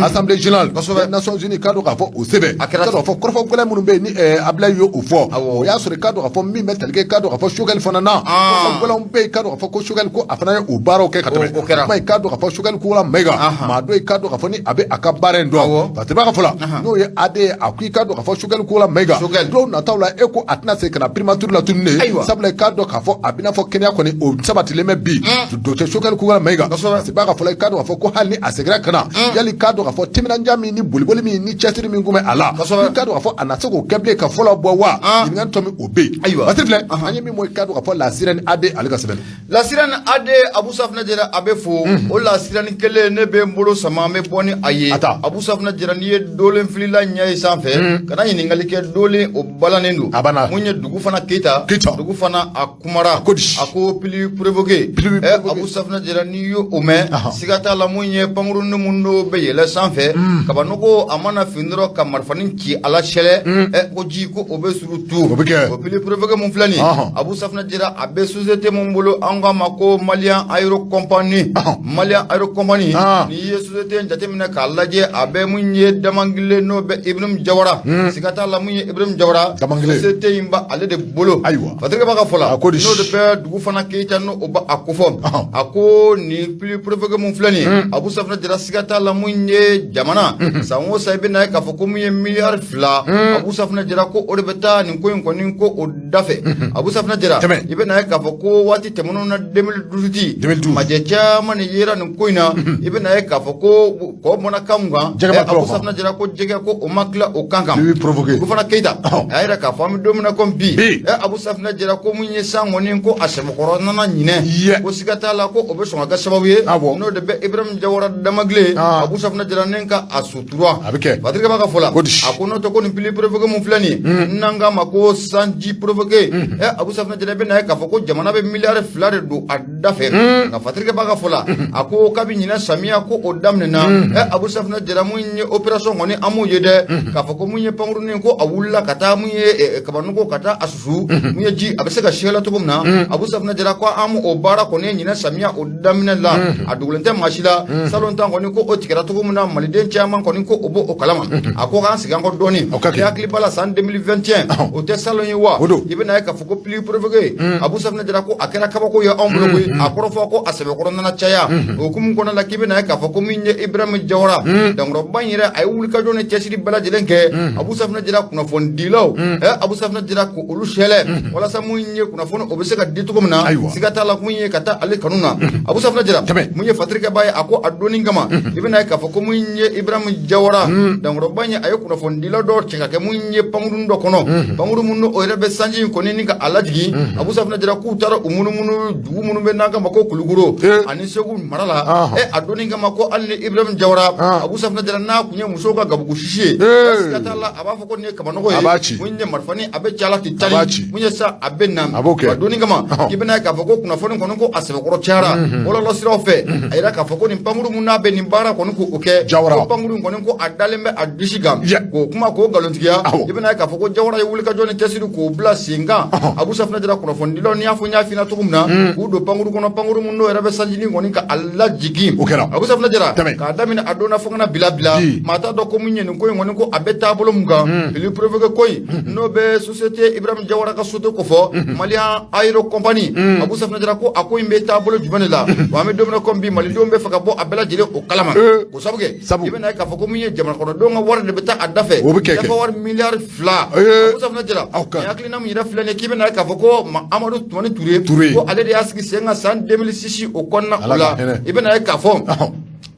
assemblée générale Nations Unies k'a dɔn k'a fɔ o sɛbɛn a kɛra k'a fɔ kɔrɔfɔ gɛlɛn minnu bɛ yen ni Abdoulaye y'o fɔ o y'a sɔrɔ i k'a dɔn k'a fɔ min bɛ tali kɛ k'a dɔn k'a fɔ Choguel fana na kɔrɔfɔ gɛlɛnw bɛ yen k'a dɔn k'a fɔ ko Choguel ko a fana ye o baaraw kɛ ka tɛmɛ o kuma i k'a dɔn k'a fɔ Choguel Kokala Mayiga maa dɔ i k'a dɔn k'a fɔ ni a bɛ a ka baara in dɔn Fatiba ka fɔ la. N'o ye AD ye, a ko i k'a dɔn k'a fɔ Choguel Kokalla Maïga, don nataw la, e ko a tɛna se ka na primature la tuguni ne, sabula i k'a dɔn k'a fɔ a bɛna fɔ kɛnɛya kɔni o sabatilen bɛ bi. Docteur Choguel Kokalla Maïga, b'a ka fɔ la, i k'a dɔn k'a fɔ ko hali ni a seginna ka na, yali k'a dɔn k'a fɔ timinandiya min ni boliboli min ni cɛsiri min tun bɛ a la, i k'a dɔn k'a fɔ a na se k'o kɛ bilen ka fɔlɔ bɔ wa? Ɲininkali tɔ min o bɛ yen. Ayiwa, Basiri filɛ, an ye min bɔ, i k'a dɔn k'a fɔ La Sirène AD ale ka sɛbɛn. La Sirène AD, Abu Safunɛ Jara, a bɛ fo. O La Sirène kelen, ne bɛ n bolo sama, n bɛ bɔ ni a ye. Abu Safunɛ Jara, n'i ye dolen filila ɲɛ ye sanfɛ, kana ɲininkali kɛ, dolen o balannen don. A banna. Mun ye dugu fana Keyita? Keyita. Dugu fana a kumara. Ko di? A ko pluie provoquée. Pluie provoquée. Abu Safunɛ Jara, n'i y'o mɛn, siga t'a la, mun ye pankuruni mun n'o bɛ yɛlɛ sanfɛ, kabanɔgɔ a mana fin dɔrɔn ka marifanin ci a la sɛlɛ, ko ji ko o bɛ suru tu. O bɛ kɛ. O pluie provoquée mun filɛ nin ye, Abu Safunɛ Jara, a bɛ société mun bolo, an k'a ma ko Malian Aero Company. Malian Aero Company, n'i ye société in jateminɛ k'a lajɛ, a bɛ mun ye Damangile, n'o bɛ Ibrahim Jawara. Siga t'a la, mun ye Ibrahim Jawara, Damangile. société in ba ale de bolo. Ayiwa. Patrick b'a ka fɔ la, A ko di? n'o de bɛ dugu fana Keyita, n'o b'a a kofɔ. A ko nin pluie provoquée mun filɛ nin ye, Abu Safunɛ Jara, siga t'a la, mun ye jamana san o san, i bɛ n'a ye k'a fɔ ko mun ye miliyari 2, Abu Safunɛ Jara, ko o de bɛ taa nin ko in kɔni ko o dafɛ. Abu Safunɛ Jara, Tɛmɛ. i bɛ n'a ye k'a fɔ ko waati tɛmɛnenw na, 2018, 2012, majɛ caman de yera nin ko in na. I bɛ n'a ye k'a fɔ ko kɔ bɔnna kan mun kan, Jɛgɛ ma tila o Abu kan. Safunɛ Jara, ko jɛgɛ ko o ma tila o kan kan. Pluie provoquée. Dugu fana Keyita, a y'a yira k'a fɔ an bɛ don min na komi bi, Bi. Abu Safunɛ Jara, ko mun ye san kɔni ko a sɛbɛkɔrɔ nana ɲinɛ, ko siga t'a la ko o bɛ sɔn ka kɛ sababu ye, n'o de bɛ Ibrahim Jawara Damagile, Abu Safunɛ Jara, ni ka a sutura. A bɛ kɛ. Patrick b'a ka fɔ la, Ko di? a ko n'o tɛ ko nin pluie provoquée mun filɛ nin ye, n'an k'a ma ko sanji provoqué, Abu Safunɛ Jara, i bɛ n'a ye k'a fɔ ko jamana bɛ miliyari 2 de don a da fɛ. Nka Patrick b'a ka fɔ la, a ko kabi ɲinɛ samiya ko o daminɛna, Abu Safunɛ Jara, mun ye opération kɔni an m'o ye dɛ, k'a fɔ ko mun ye pankurunin ko a wulila ka taa mun ye kabanɔgɔ ka taa a susu, mun ye ji a bɛ se ka siyɛla cogo min na. Abu Safunɛ Jara, ko an m'o baara kɔni ye ɲinɛ samiya o daminɛ la, a dogolen tɛ maa si la. Salon tan kɔni ko o tigɛra cogo min na, maliden caman kɔni ko o b'o o kalama. A ko k'an sigi an kɔ dɔɔni. O ka kɛ. Ni hakili b'a la, san 2021, o tɛ salon ye wa? O don. I bɛna ye k'a fɔ ko pluie provoquée, Abu Safunɛ Jara, ko a kɛra kabako ye anw bolo koyi. A kɔrɔ fɔ ko a sɛbɛkɔrɔ nana caya o hukumu kɔnɔna la, k'i bɛna ye k'a fɔ ko min ye Ibrahim Jawara dankɔrɔba in yɛrɛ, a ye wulikajɔ ni cɛsiri bɛɛ lajɛlen kɛ, Abu Safunɛ Jara, kunnafonidilaw, Abu Safunɛ Jara, ko olu sɛlɛ walasa mun ye kunnafoni o bɛ se ka di cogo min na. Siga t'a la, mun ye ka taa ale kanu na, Abu Safunɛ Jara, mun ye Patrick ba ye, a ko a donni kama, i bɛna ye k'a fɔ ko mun ye Ibrahim Jawara dankɔrɔba in ye, a ye kunnafonidila dɔ cɛ ka kɛ mun ye pankurun dɔ kɔnɔ, pankurun mun o yɛrɛ bɛ sanji in kɔni ni ka a lajigin. Abu Safunɛ Jara, k'u taara u munumunu dugu minnu bɛ n'an kama ko Kulukoro ani Segu mara la. A donni kama, ko hali ni Ibrahim Jawara, Abu Safunɛ Jara, n'a kun ye musow ka gabugu sisi ye, siga t'a la, a b'a fɔ ko nin ye kabanɔgɔ ye. A b'a ci. Mun ye marifani a bɛ ci a la ten A b'a tali ci. mun ye sa a bɛ na. A b'o kɛ. A donni kama, k'i bɛna ye k'a fɔ ko kunnafoni kɔni ko a sɛbɛkɔrɔ cayara bɔlɔlɔ siraw fɛ, a yira k'a fɔ ko nin pankuru mun n'a bɛ nin baara kɔni ko o kɛ, Jawara. ko pankuru in kɔni ko a dalen bɛ a disi kan, k'o kuma k'o nkalontigiya. I bɛna ye k'a fɔ ko Jawara ye wulikajɔ ni cɛsiri k'o bila sen kan, Abu Safunɛ Jara, kunnafonidilaw ni y'a fɔ n y'a f'i ɲɛna cogo min na, k'u don pankuru kɔnɔ, pankuru mun n'o yɛrɛ bɛ sanjinin kɔni ka a lajigin. O kɛra. Abu Safunɛ Jara, Tɛmɛ. k'a daminɛ a donna fo ka na bila bila, Bi. maa t'a dɔn ko mun ye nin ko in kɔni ko a bɛ taabolo mun kan. Pluie provoquée ko in, n'o bɛ société Ibrahim Jawara ka société ko fɔ Malian Aero Company, Abu Safunɛ Jara, ko a ko in bɛ taabolo jumɛn de la wa? An bɛ don min na komi bi, malidenw bɛ fɛ ka bɔ a bɛɛ lajɛlen o kalama, k'o sabu kɛ, Sabu. i bɛna ye k'a fɔ ko min ye jamana kɔnɔdenw ka wari de bɛ taa a da fɛ, O bɛ kɛ kɛ. dafa wari miliyari 2. Abu Safunɛ Jara, Aw ka. nin hakilina min yɛrɛ filɛ nin ye, k'i bɛna ye k'a fɔ ko Amadu Tumani Ture, Ture. ko ale de y'a sigi sen kan san 2006 o kɔnɔna o Ala la. ka hinɛ. I bɛna ye k'a fɔ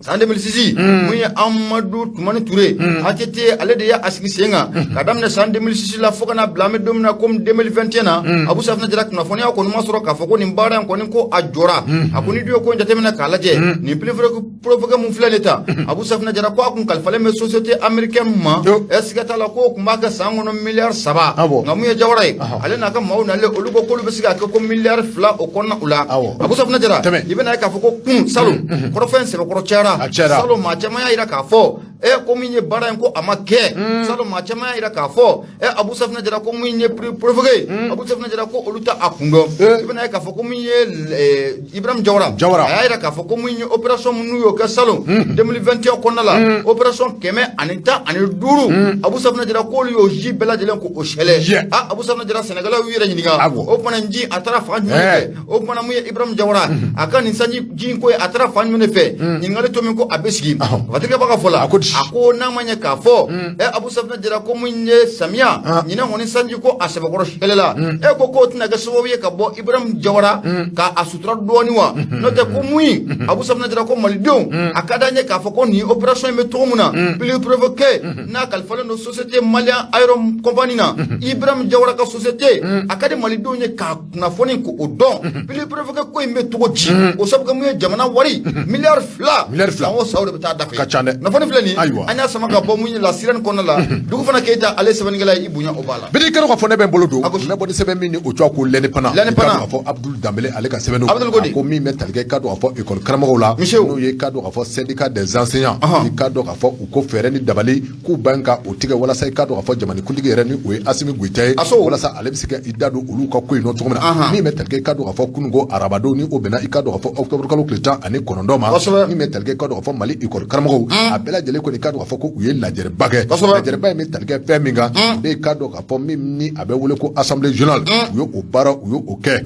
san 2006, mun ye Amadu Tumani Ture, ATT, ale de y'a sigi sen kan ka daminɛ san 2006 la fo ka na bila an bɛ don min na komi 2021 na. Abu Safunɛ Jara, kunnafoniya kɔni ma sɔrɔ k'a fɔ ko nin baara in kɔni ko a jɔra. A ko ni dun ye ko in jateminɛ k'a lajɛ, nin pluie provoquée mun filɛ nin ta, Abu Safunɛ Jara, ko a kun kalifalen bɛ société américaine ma. Siga t'a la ko o kun b'a kɛ san kɔnɔ miliyari 3. Nka mun ye Jawara ye, ale n'a ka maaw nalen, olu ko k'olu bɛ se k'a kɛ ko miliyari 2 o kɔnɔna o la. Abu Safunɛ Jara, i bɛna ye k'a fɔ ko kun salon kɔrɔfɔ in sɛbɛkɔrɔ cayara. A cayara. Salon maa caman y'a yira k'a fɔ ko min ye baara in ko a ma kɛ. Salon maa caman y'a yira k'a fɔ Abu Safunɛ Jara, ko min ye pluie provoquée, Abu Safunɛ Jara, ko olu ta a kun dɔn. I bɛna ye k'a fɔ ko min ye Ibrahim Jawara, Jawara. a y'a yira k'a fɔ ko min ye opération minnu y'o kɛ salon 2021 kɔnɔna la, opération 115, Abu Safunɛ Jara, k'olu y'o ji bɛɛ lajɛlen k'o sɛlɛ. Ah, Abu Safunɛ Jara, Sɛnɛgalaw y'u yɛrɛ ɲininka, o kumana ji a taara fan jumɛn fɛ? O kumana mun ye Ibrahim Jawara a ka nin sanji ji in ko ye, a taara fan jumɛn de fɛ? Ɲininkali to min ko a bɛ sigi, Patrick b'a ka fɔ la. A ko di? A ko n'a ma ɲɛ k'a fɔ Abu Safinɛ Jara ko mun ye samiya ɲinɛ kɔni sanji ko a sɛbɛkɔrɔ hɛlɛla, e ko k'o tɛna kɛ sababu ye ka bɔ Ibrahim Jawara ka a sutura dɔɔni wa? N'o tɛ ko mun ye, Abu Safinɛ Jara, ko malidenw, a ka d'an ye k'a fɔ ko nin opération in bɛ cogo min na, plus provoqué n'a kalifalen don société Malian Aéro Compagnie na, Ibrahim Jawara ka société, a ka di malidenw ye k'a kunnafoni k'o dɔn, plus provoqué ko in bɛ cogo di. O sabu kɛ mun ye, jamana wari miliyari 2, Miliyari 2. San o san o de bɛ taa dafe. Ka ca dɛ. Kunnafoni filɛ nin, Ayiwa. an y'a sama ka bɔ mun ye La Sirène kɔnɔna la. Dugu fana Keyita, ale sɛbɛnnikɛla ye, i bonya o b'a la. Bidi kɛrɛ ka fɔ ne bɛ n bolo don A gosi. n bɛ bɔ ni sɛbɛn min ni o tɔgɔ ko L'Indépendant. L'Indépendant. I k'a dɔn k'a fɔ Abdul Danbele ale ka sɛbɛn don. Abdul ko di? A ko min bɛ tali kɛ, i k'a dɔn k'a fɔ école karamɔgɔw la, Monsieur. n'o ye i k'a dɔn k'a fɔ syndicat des enseignants, i k'a dɔn k'a fɔ u ko fɛɛrɛ ni dabali k'u ban ka o tigɛ walasa i k'a dɔn k'a fɔ jamanakuntigi yɛrɛ ni o ye Asimi Goyita ye, Aso. walasa ale bɛ se ka i da don olu ka ko in nɔ cogo min na. Min bɛ tali kɛ, i k'a dɔn k'a fɔ kununko arabadon ni o bɛnna i k'a dɔn k'a fɔ octobre kalo tile 19 ma, min bɛ tali kɛ, i k'a dɔn k'a fɔ Mali école karamɔgɔw a bɛɛ lajɛlen kɔni, i k'a dɔn k'a fɔ ko u ye lajɛrɛba kɛ. Lajɛrɛba in bɛ tali kɛ fɛn min kan, o de ye i k'a dɔn k'a fɔ min ni a bɛ wele ko assemblée générale, u ye o baara, u ye o kɛ.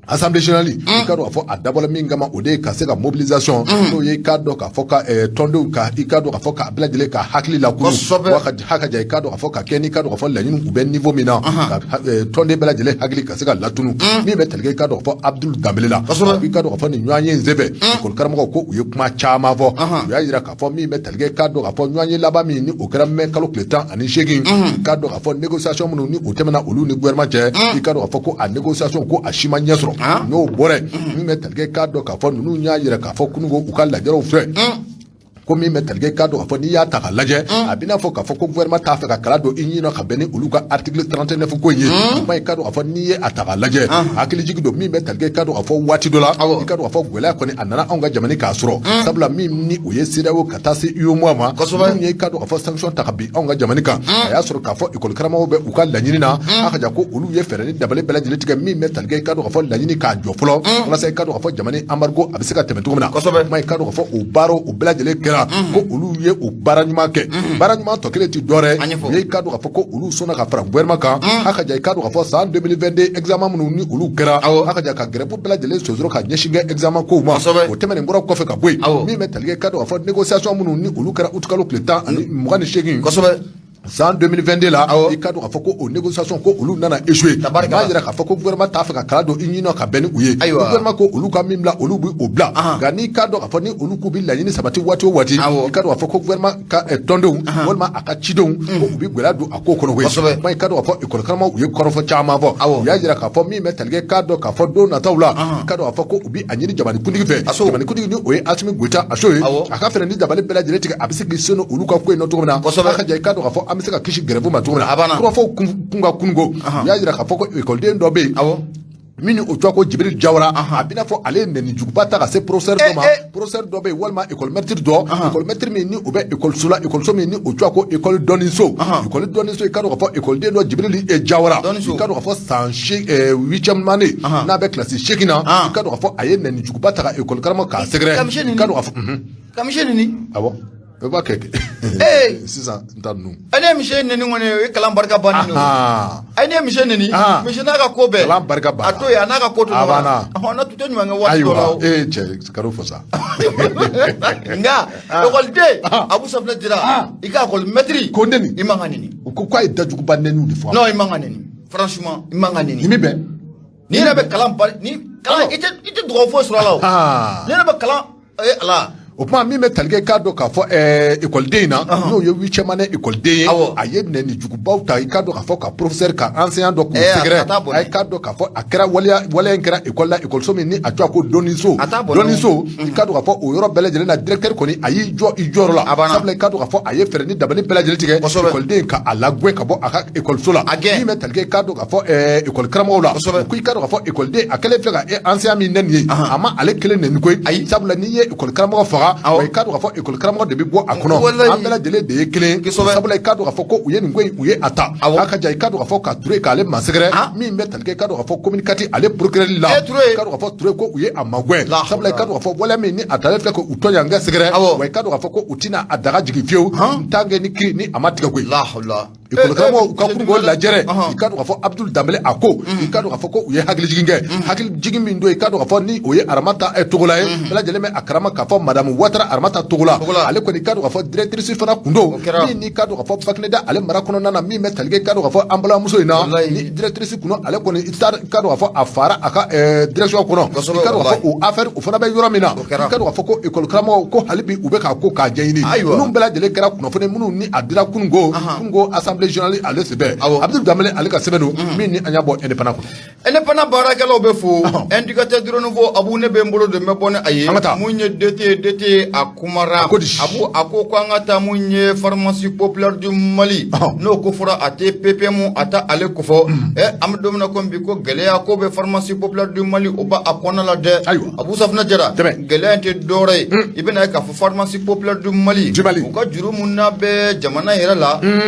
Assemblée générale, i k'a dɔn k'a fɔ a dabɔla min kama, o de ye ka se ka mobilisation, n'o ye i k'a dɔn k'a fɔ ka tɔndenw ka i k'a dɔn k'a fɔ k'a bɛɛ lajɛlen ka hakili lakunu, wa ka haka ja, i k'a dɔn k'a fɔ ka kɛ ni i k'a dɔn k'a fɔ laɲiniw u bɛ niveau min na, ka tɔnden bɛɛ lajɛlen hakili ka se ka latunu. Min bɛ tali kɛ, i k'a dɔn k'a fɔ Abdul Danbele la, i k'a dɔn k'a fɔ nin ɲɔgɔn ye in senfɛ, école karamɔgɔw ko u ye kuma caman fɔ. U y'a jira k'a fɔ min bɛ tali kɛ, i k'a dɔn k'a fɔ ɲɔgɔn ye laban min ni o kɛra mai kalo tile 18, i k'a dɔn k'a fɔ négociation minnu ni o tɛmɛna olu ni gouvernement cɛ, i k'a dɔn k'a fɔ ko a négociation ko a si ma ɲɛ sɔrɔ. N'o bɔra yen, min bɛ tali kɛ, k'a dɔn k'a fɔ ninnu y'a jira k'a fɔ kununko u ka lajɛrɛw fɛ, ko min bɛ tali kɛ, k'a dɔn k'a fɔ n'i y'a ta k'a lajɛ, a bɛ n'a fɔ k'a fɔ ko gouvernement t'a fɛ ka kala don i ɲin na ka bɛn ni olu ka article 39 ko in ye. O kuma, i k'a dɔn k'a fɔ n'i ye a ta k'a lajɛ, hakili jigi don min bɛ tali kɛ, k'a dɔn k'a fɔ waati dɔ la, i k'a dɔn k'a fɔ gɛlɛya kɔni a nana anw ka jamana k'a sɔrɔ, sabula min ni o ye CEDEAO ka taa se UEMOA ma, min ye i k'a dɔn k'a fɔ sanction ta ka bin anw ka jamana kan, a y'a sɔrɔ k'a fɔ école karamɔgɔw bɛ u ka laɲini na. A ka ja ko olu ye fɛɛrɛ ni dabali bɛɛ lajɛlen tigɛ min bɛ tali kɛ, i k'a dɔn k'a fɔ laɲini k'a jɔ fɔlɔ, walasa i k'a dɔn k'a fɔ jamana embargo a bɛ se ka tɛmɛ cogo min na. Kuma, i k'a dɔn k'a fɔ o baaraw o bɛɛ lajɛlen kɛra, ko olu ye o baara ɲuman kɛ. Baara ɲuman tɔ kelen ti dɔwɛrɛ ye, i k'a dɔn k'a fɔ ko olu sɔnna ka fara gouvernement kan. A ka ja, i k'a dɔn k'a fɔ san 2022 examen minnu ni olu kɛra, a ka ja ka grève bɛɛ lajɛlen sonsoro ka ɲɛsin kɛ examen kow ma, o tɛmɛnen kɔrɔ kɔfɛ ka bɔ yen, min bɛ tali kɛ, i k'a dɔn k'a fɔ négociation minnu ni olu kɛra août kalo tile tan ani 28 san 2022 la, i k'a dɔn k'a fɔ ko o négociation ko olu nana échouer. B'a jira k'a fɔ ko gouvernement t'a fɛ ka kala don i ɲin ka bɛn ni u ye. Gouvernement ko olu ka min bila, olu bɛ o bila, nka n'i k'a dɔn k'a fɔ ni olu k'u bɛ laɲini sabati waati o waati, i k'a dɔn k'a fɔ ko gouvernement ka tɔndenw walima a ka cidenw ko u bɛ gɛlɛya don a ko kɔnɔ koyi. Kuma, i k'a dɔn k'a fɔ école karamɔgɔw u ye kɔrɔfɔ caman fɔ. U y'a jira k'a fɔ min bɛ tali kɛ, k'a dɔn k'a fɔ don nataw la, i k'a dɔn k'a fɔ ko u bɛ a ɲini jamanakuntigi fɛ, jamanakuntigi ni o ye Asimi Goyita Aso ye, a ka fɛɛrɛ ni dabali bɛɛ lajɛlen tigɛ, a bɛ se k'i sen don olu ka ko in na cogo min na. A ka ja, i k'a dɔn k'a fɔ an bɛ se ka kisi grève ma cogo min na. Kɔrɔfɔw kun ka kununko, u y'a jira k'a fɔ ko ekɔliden dɔ bɛ yen min ni o tɔgɔ ko Jibiri Jawara, a bɛna fɔ ale ye nɛni juguba ta ka se professeur dɔ ma, professeur dɔ bɛ yen walima école maître dɔ, école maître min ni o bɛ école la, école min ni o tɔgɔ ko école dɔnniso, école dɔnniso. I k'a dɔn k'a fɔ école dɔ Jibiri Jawara, i k'a dɔn k'a fɔ san huitième année n'a bɛ classe 8 na, i k'a dɔn k'a fɔ a ye nɛni juguba ta ka école karamɔgɔ k'a sɛgɛrɛ, i k'a dɔn k'a fɔ. Ka misi neni? Awɔ, i b'a kɛ sisan n ta ninnu. Ne ye misi neni kɔni, o ye kalan barika bannen don. A ne ye misi neni, misi n'a ka ko bɛɛ. Kalan barika banna. A to yen, a n'a ka ko to ɲɔgɔn na. A banna. Na tun tɛ ɲuman kɛ waati dɔ la o. Ayiwa, ee cɛ, kan'o fɔ sa. Nka ekɔliden Abu Safinɛ Jira, i ka ekɔli mɛtiri. Ko neni. I man ka neni. U ko k'a ye dajuguba neniw de fɔ. Non, i man ka neni, franchement, i man ka neni. Ni min bɛn. Ni yɛrɛ bɛ kalan bari ni kalan, i tɛ dugawu foyi sɔrɔ a la o. Ni yɛrɛ bɛ kalan, ee Ala. O kuma, min bɛ tali kɛ, k'a dɔn k'a fɔ ekɔliden in na, n'o ye huitième année ekɔliden ye, a ye nɛni jugubaw ta, i k'a dɔn k'a fɔ ka professeur ka enseignant dɔ k'u sɛgɛrɛ. A ye k'a dɔn k'a fɔ a kɛra waleya, waleya in kɛra ekɔli la, ekɔliso min ni a tɔgɔ ko dɔnniso, dɔnniso. I k'a dɔn k'a fɔ o yɔrɔ bɛɛ lajɛlen na, directeur kɔni a y'i jɔ i jɔyɔrɔ la, sabula i k'a dɔn k'a fɔ a ye fɛɛrɛ ni dabali bɛɛ lajɛlen tigɛ ekɔliden ka a lagɛn ka bɔ a ka ekɔliso la. Min bɛ tali kɛ, i k'a dɔn k'a fɔ ekɔli karamɔgɔw la, ko i k'a dɔn k'a fɔ ekɔliden a kɛlen filɛ ka enseignant min nɛni ye, a ma ale kelen nɛni koyi, sabula n'i ye ekɔli karamɔgɔ faga, wa i k'a dɔn k'a fɔ ekɔli karamɔgɔ de bɛ bɔ a kɔnɔ, an bɛɛ lajɛlen de ye kelen, sabula i k'a dɔn k'a fɔ ko u ye nin ko in, u ye a ta a ka ja, i k'a dɔn k'a fɔ ka Ture k'ale masɛgɛrɛ, min bɛ tali kɛ, i k'a dɔn k'a fɔ commune 4 ale procureur la, i k'a dɔn k'a fɔ Ture ko u ye a magɛn, sabula i k'a dɔn k'a fɔ waleya min ni a talen filɛ k'u tɔɲɔgɔnkɛ sɛgɛrɛ, wa i k'a dɔn k'a fɔ ko u tɛna a daga jigin fiyewu tant que ni kiiri ni a ma tigɛ koyi. ekɔli karamɔgɔw ka kununko lajɛrɛ, i k'a dɔn k'a fɔ Abdul Danbele a ko, i k'a dɔn k'a fɔ ko u ye hakilijigin kɛ, hakilijigin min don, i k'a dɔn k'a fɔ ni o ye Aramata Togola ye, bɛɛ lajɛlen bɛ a kalama k'a fɔ madame Watara Aramata Togola, ale kɔni, i k'a dɔn k'a fɔ directrice fana kun don, min n'i k'a dɔn k'a fɔ Bakineda ale mara kɔnɔna na, min bɛ tali kɛ, i k'a dɔn k'a fɔ an balimamuso in na, ni directrice kun don, ale kɔni i k'a dɔn k'a fɔ a fara a ka direction kɔnɔ, i k'a dɔn k'a fɔ o affaire o fana bɛ yɔrɔ min na, i k'a dɔn k'a fɔ ko ekɔli karamɔgɔw ko hali bi u bɛ k'a ko k'a ɲɛɲini. Ninnu bɛɛ lajɛlen kɛra kunnafoni minnu ni a dira kununko assemblée générale ale senfɛ. Abdul Danbele ale ka sɛbɛn don min ni an y'a bɔ Indépendant kɔnɔ. Indépendant baarakɛlaw bɛ fo. Indicateur du renouveau, Abu, ne bɛ n bolo don, n bɛ bɔ ni a ye. An ka taa. Mun ye DT, DT a kumara. A ko di? Abu, a ko ko an ka taa mun ye pharmacie populaire du Mali, n'o ko fɔra a tɛ PPM, a tɛ ale kofɔ. An bɛ don min na komi bi, ko gɛlɛya ko bɛ pharmacie populaire du Mali, o b'a a kɔnɔna la dɛ. Abu Safunɛ Jara, Tɛmɛ. gɛlɛya in tɛ dɔwɛrɛ ye, i bɛna ye k'a fɔ pharmacie populaire du Mali, Du Mali. u ka juru mun n'a bɛ jamana yɛrɛ la,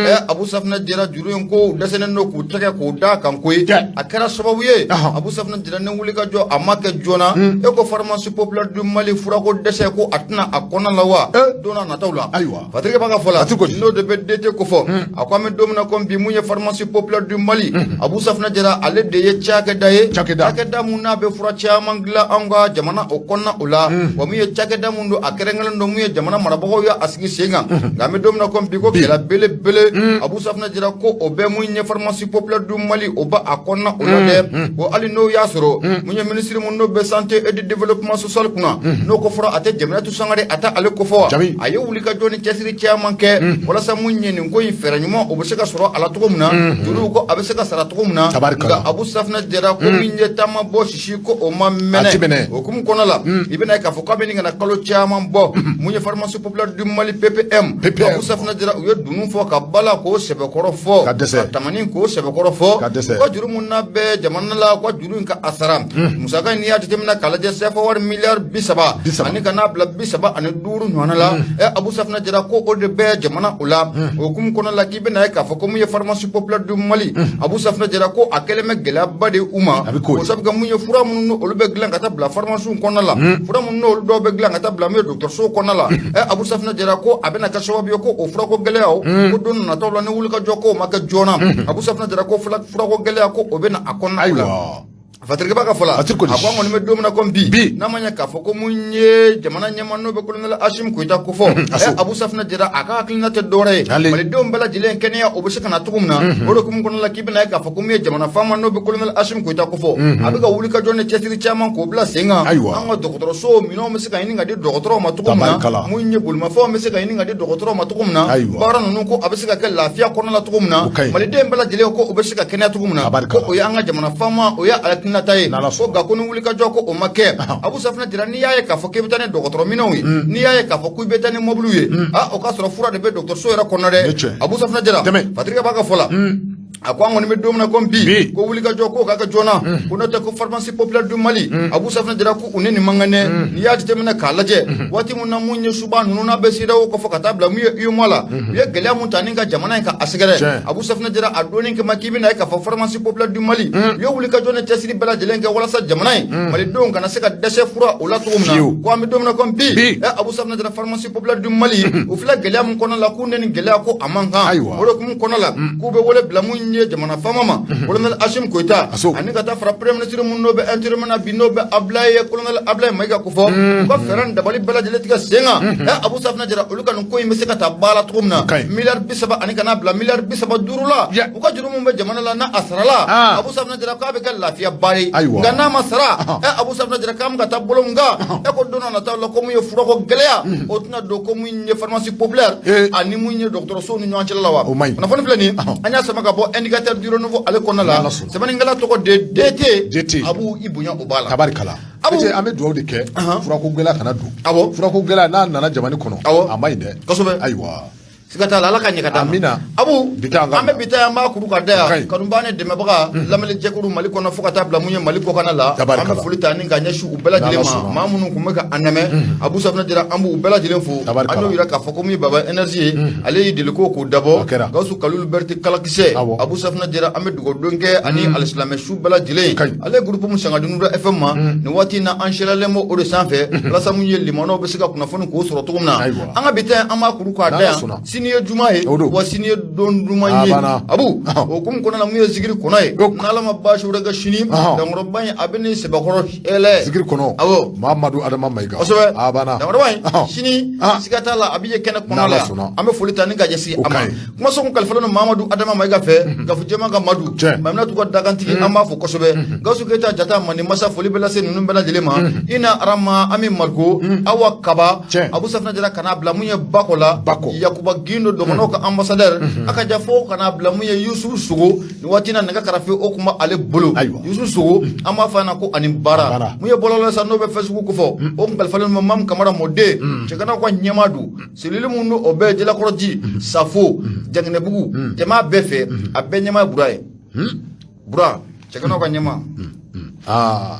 Abu Safunɛ Jara, juru in ko u dɛsɛlen don k'u tɛgɛ k'o da kan koyi. A kɛra sababu ye, Abu Safunɛ Jara, ni wuli ka jɔ a ma kɛ joona, e ko pharmacie populaire du Mali furako dɛsɛ ko a tɛna a kɔnɔna la wa don n'a nataw la. Patrick b'a ka fɔ la, Patrick ko di? n'o de bɛ DT ko fɔ, a ko an bɛ don min na komi bi, mun ye pharmacie populaire du Mali, Abu Safunɛ Jara, ale de ye cakɛda ye, Cakɛda. Cakɛda mun n'a bɛ fura caman dilan anw ka jamana o kɔnɔna o la, wa mun ye cakɛda mun don, a kɛrɛnkɛrɛnnen don, mun ye jamana marabagaw ye a sigi sen kan. Nka an bɛ don min na komi bi, ko gɛlɛya belebele, Abu Safunɛ Jara, ko o bɛ mun ye pharmacie populaire du Mali, o b'a a kɔnɔna o la dɛ. Ko hali n'o y'a sɔrɔ mun ye ministre mun n'o bɛ santé et du développement social kunna, n'o ko fɔra a tɛ Jaminatu Sangare, a tɛ ale ko fɔ wa, a ye wulikajɔ ni cɛsiri caman kɛ walasa mun ye nin ko in fɛɛrɛ ɲuman o bɛ se ka sɔrɔ a la cogo min na, juruw ko a bɛ se ka sara cogo min na. Tabarikala. Nka Abu Safunɛ Jara, ko min ye taama bɔ sisi, ko o ma A ti mɛnɛ. Mɛnɛ o hukumu kɔnɔ la, i bɛna ye k'a fɔ k'a bɛ nin ka na kalo caman bɔ, mun ye pharmacie populaire du Mali PPM, PPM. Abu Safunɛ Jara, u ye dunun fɔ ka bala k'o sɛbɛkɔrɔ fɔ, Ka dɛsɛ. ka tamani k'o sɛbɛkɔrɔ fɔ, Ka dɛsɛ. u ka juru mun n'a bɛ jamana la, u ka juru in ka a sara musaka in, n'i y'a jateminɛ k'a lajɛ, CFA wari miliyari 30 30. ani ka n'a bila 35 ɲɔgɔnna la. Abu Safunɛ Jara, ko o de bɛ jamana o la. O hukumu kɔnɔ la, k'i bɛna ye k'a fɔ ko mun ye pharmacie populaire du Mali, Abu Safunɛ Jara, ko a kɛlen bɛ gɛlɛyaba de u ma. A bɛ k'o ye. O sabu kɛ mun ye, fura minnu olu bɛ dilan ka taa bila pharmacie kɔnɔna la, fura minnu n'olu dɔw bɛ dilan ka taa bila min ye dɔgɔtɔrɔso kɔnɔna la, Abu Safunɛ Jara, ko a bɛna kɛ sababu ye ko o furako gɛlɛyaw, ko don nataw la, ni wulikajɔ ko o ma kɛ joona, Abu Safunɛ Jara, ko furako gɛlɛya ko o bɛna a kɔnɔna o la. Fatirikɛ b'a ka fɔ la, Patrick ko di? A ko an kɔni bɛ don min na komi bi, Bi. n'a ma ɲɛ k'a fɔ ko mun ye jamana ɲɛmaa n'o bɛ colonel Assimi Goïta ko fɔ, aso. Abu Safunɛ Jara, a ka hakilina tɛ dɔwɛrɛ ye, Ale. malidenw bɛɛ lajɛlen kɛnɛya o bɛ se ka na cogo min na. O de hukumu kɔnɔna la, k'i bɛna ye k'a fɔ ko mun ye jamana faama n'o bɛ colonel Assimi Goïta ko fɔ, a bɛ ka wulikajɔ ni cɛsiri caman k'o bila sen kan, an ka dɔgɔtɔrɔso minɛnw bɛ se ka ɲini ka di dɔgɔtɔrɔw ma cogo min na, Tabarikala. mun ye bolimafɛnw bɛ se ka ɲini ka di dɔgɔtɔrɔw ma cogo min na, baara ninnu ko a bɛ se ka kɛ lafiya kɔnɔna la cogo min na, O ka ɲi. maliden bɛɛ lajɛlen ko o bɛ se ka kɛnɛya cogo min na, Tabarikala. ko o ye an ka jamana faama, o ye hakilinata ye. N'Ala Ko sɔnna. nka ko ni wulikajɔ ko o ma kɛ, Abu Safunɛ Jara, n'i y'a ye k'a fɔ k'i bɛ taa ni dɔgɔtɔrɔ minɛnw ye, n'i y'a ye k'a fɔ k'i bɛ taa ni mɔbiliw ye, o k'a sɔrɔ fura de bɛ dɔgɔtɔrɔso yɛrɛ kɔnɔ Ne dɛ. tiɲɛ. Abu Safunɛ Jara, Tɛmɛ. Patrick b'a ka fɔ la, a ko an kɔni bɛ don min na komi bi, Bi. ko wulikajɔ ko k'a kɛ joona, ko n'o tɛ ko pharmacie populaire du Mali, Abu Safunɛ Jara, ko u ni nin man kan dɛ. N'i y'a jateminɛ k'a lajɛ, waati min na mun ye suba ninnu n'a bɛ CEDEAO kɔfɛ ka taa bila mun ye UEMOA la, u ye gɛlɛya mun ta ni ka jamana in ka a sɛgɛrɛ, Abu Safunɛ Jara, a donni kama k'i bɛna ye k'a fɔ pharmacie populaire du Mali, u ye wulikajɔ ni cɛsiri bɛɛ lajɛlen kɛ walasa jamana in malidenw kana se ka dɛsɛ fura o la cogo min na. Ko an bɛ don min na komi bi, Bi. Abu Safunɛ Jara, pharmacie populaire du Mali, u filɛ gɛlɛya mun kɔnɔ la, k'u ne ni gɛlɛya ko a man kan. O de hukumu kɔnɔ la, k'u bɛ wele bila mun ye jamana faama ma, colonel Assimi Goïta, Aso. ani ka taa fara premier ministre mun n'o bɛ intérim na bi, n'o bɛ Ablaye, colonel Ablaye Maïga ko fɔ, u ka fɛɛrɛ ni dabali bɛɛ lajɛlen tigɛ sen kan. Abu Safunɛ Jara, olu ka nin ko in bɛ se ka taa ba la cogo min na, O ka ɲi. miliyari 30 ani ka n'a bila miliyari 35 la, u ka juru mun bɛ jamana la n'a a sarala, Abu Safunɛ Jara, k'a bɛ kɛ lafiya ba ye. Nka n'a ma sara, Abu Safunɛ Jara, k'an bɛ ka taa bolo mun kan, ko don n'a nataw la, ko mun ye furako gɛlɛya o tɛna don ko mun ye pharmacie populaire ani mun ye dɔgɔtɔrɔsow ni ɲɔgɔn cɛla la wa. O man ɲi. Kunnafoni filɛ nin ye, an y'a sama ka bɔ Indicateur du renouveau ale kɔnɔna la. N'Ala sɔnna. Sɛbɛnnikɛla tɔgɔ de DT. DT. Abu, i bonya o b'a la. Tabarikala. Abu. Ete, an bɛ dugawu de kɛ, furako gɛlɛya kana don. Furako gɛlɛya n'a nana jamana kɔnɔ, a man ɲi dɛ. Ayiwa. Siga t'a la, Ala ka ɲɛ ka d'an ma. Amina. Abu, Bi ta an ka an bɛ bi ta, an b'a kuru ka da O ka yan. ɲi. Kanubaa ni dɛmɛbaga, lamɛnni Mali kɔnɔ fo ka taa bila mun ye Mali kɔkanna la, an Tabarikala. bɛ foli ta ni ka ɲɛsin u bɛɛ lajɛlen N'Ala ma. sɔnna. Maa minnu tun bɛ ka an lamɛn, Abu Safunɛ Jara, an b'u bɛɛ lajɛlen fo. Tabarikala. An y'o yira k'a fɔ ko min ye Baba Énergie ye, ale y'i deliko k'o dabɔ. O kɛra. Gawusu Kalilu Berete Kalakisɛ, Abu Safunɛ Jara, an bɛ dugawu kɛ ani alisilamɛ su bɛɛ lajɛlen. O ka ɲi. Ale ye groupe mun sanga Nura FM ma nin waati in na, an seralen b'o o de sanfɛ walasa mun ye limanaw bɛ se ka kunnafoni k'o sɔrɔ cogo min na. An ka bi ta, an b'a kuru k'a da N'Ala yan. sɔnna. Sini. Sini ye juma ye, O don. wa sini ye don duman A ye. banna. Abu, o hukumu kɔnɔna na, mun ye zikiri kɔnɔ ye, n'Ala ma baasi wɛrɛ kɛ sini, dankɔrɔba in a bɛ ni sɛbɛkɔrɔ hɛlɛ. Zikiri kɔnɔ. Awɔ. Mamadu Adama Mayiga. Kosɛbɛ. A banna. Dankɔrɔba in, sini, siga t'a la, a bɛ ye kɛnɛ kɔnɔ N'Ala la yan. sɔnna. An bɛ foli ta ni ka ɲɛsin O a ma. ka ɲi. Kumaso kun kalifalen don Mamadu Adama Mayiga fɛ, Gafu Jɛman ka Madu. Maminatu ka dakantigi, an b'a fo kosɛbɛ. Gawusu Keyita jata manden masa, foli bɛ lase ninnu bɛɛ lajɛlen ma. Ina Arama, Ami Mariko, Awa Kaba, Abu Safina Jara, ka n'a bila mun ye Bakɔ la, Bakɔ. Yakuba Gindo, dɔgɔnɔw ka ambassadeur, a ka ja fo ka n'a bila mun ye Yusufu Sogo, nin waati in na nɛgɛ karafe o kun b'ale bolo. Yusufu Sogo, an b'a fɔ a ɲɛna ko ani baara. Baara. Mun ye bɔlɔlɔ sa, n'o bɛ Facebook fɔ, o kun kalifalen don Mamu Kamara mɔden, cɛganaw ka ɲɛmaa don. Cellule mun n'o bɛ Jalakɔrɔji, Safo, Janginɛbugu, jama bɛɛ fɛ, a bɛɛ ɲɛmaa ye Bura ye. Bura, cɛganaw ka ɲɛmaa. Aa,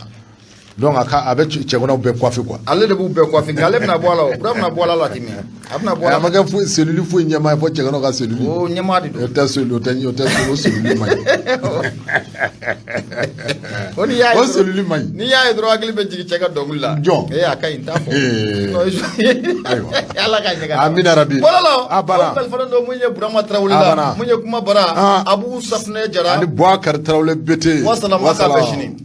donc a bɛ cɛganaw bɛɛ coiffer quoi. Ale de b'u bɛɛ coiffer, nka ale bɛna bɔ a la o. Bura bɛna bɔ a la Latimi. A bɛna bɔ a A la. ma kɛ foyi cellule foyi ɲɛmaa ye fɔ cɛganaw ka cellule. O ɲɛmaa de don. O tɛ cellule, o tɛ o tɛ o cellule man ɲi. O n'i y'a ye O dɔrɔn- cellule man ɲi. N'i y'a ye dɔrɔn, hakili bɛ jigin cɛ ka dɔnkili la. Jɔn? Ee, a ka ɲi, n t'a fɔ. Ayiwa. Ala ka ɲɛ ka Amina rabi. Bɔlɔlɔ. A banna. O kalifalen don mun ye Burama Tarawele A la. banna. Mun ye kuma bara. Ah. Abu Safunɛ Jara. Ani Boubacar Tarawele Bete. Wasalam, a k'a bɛn sini.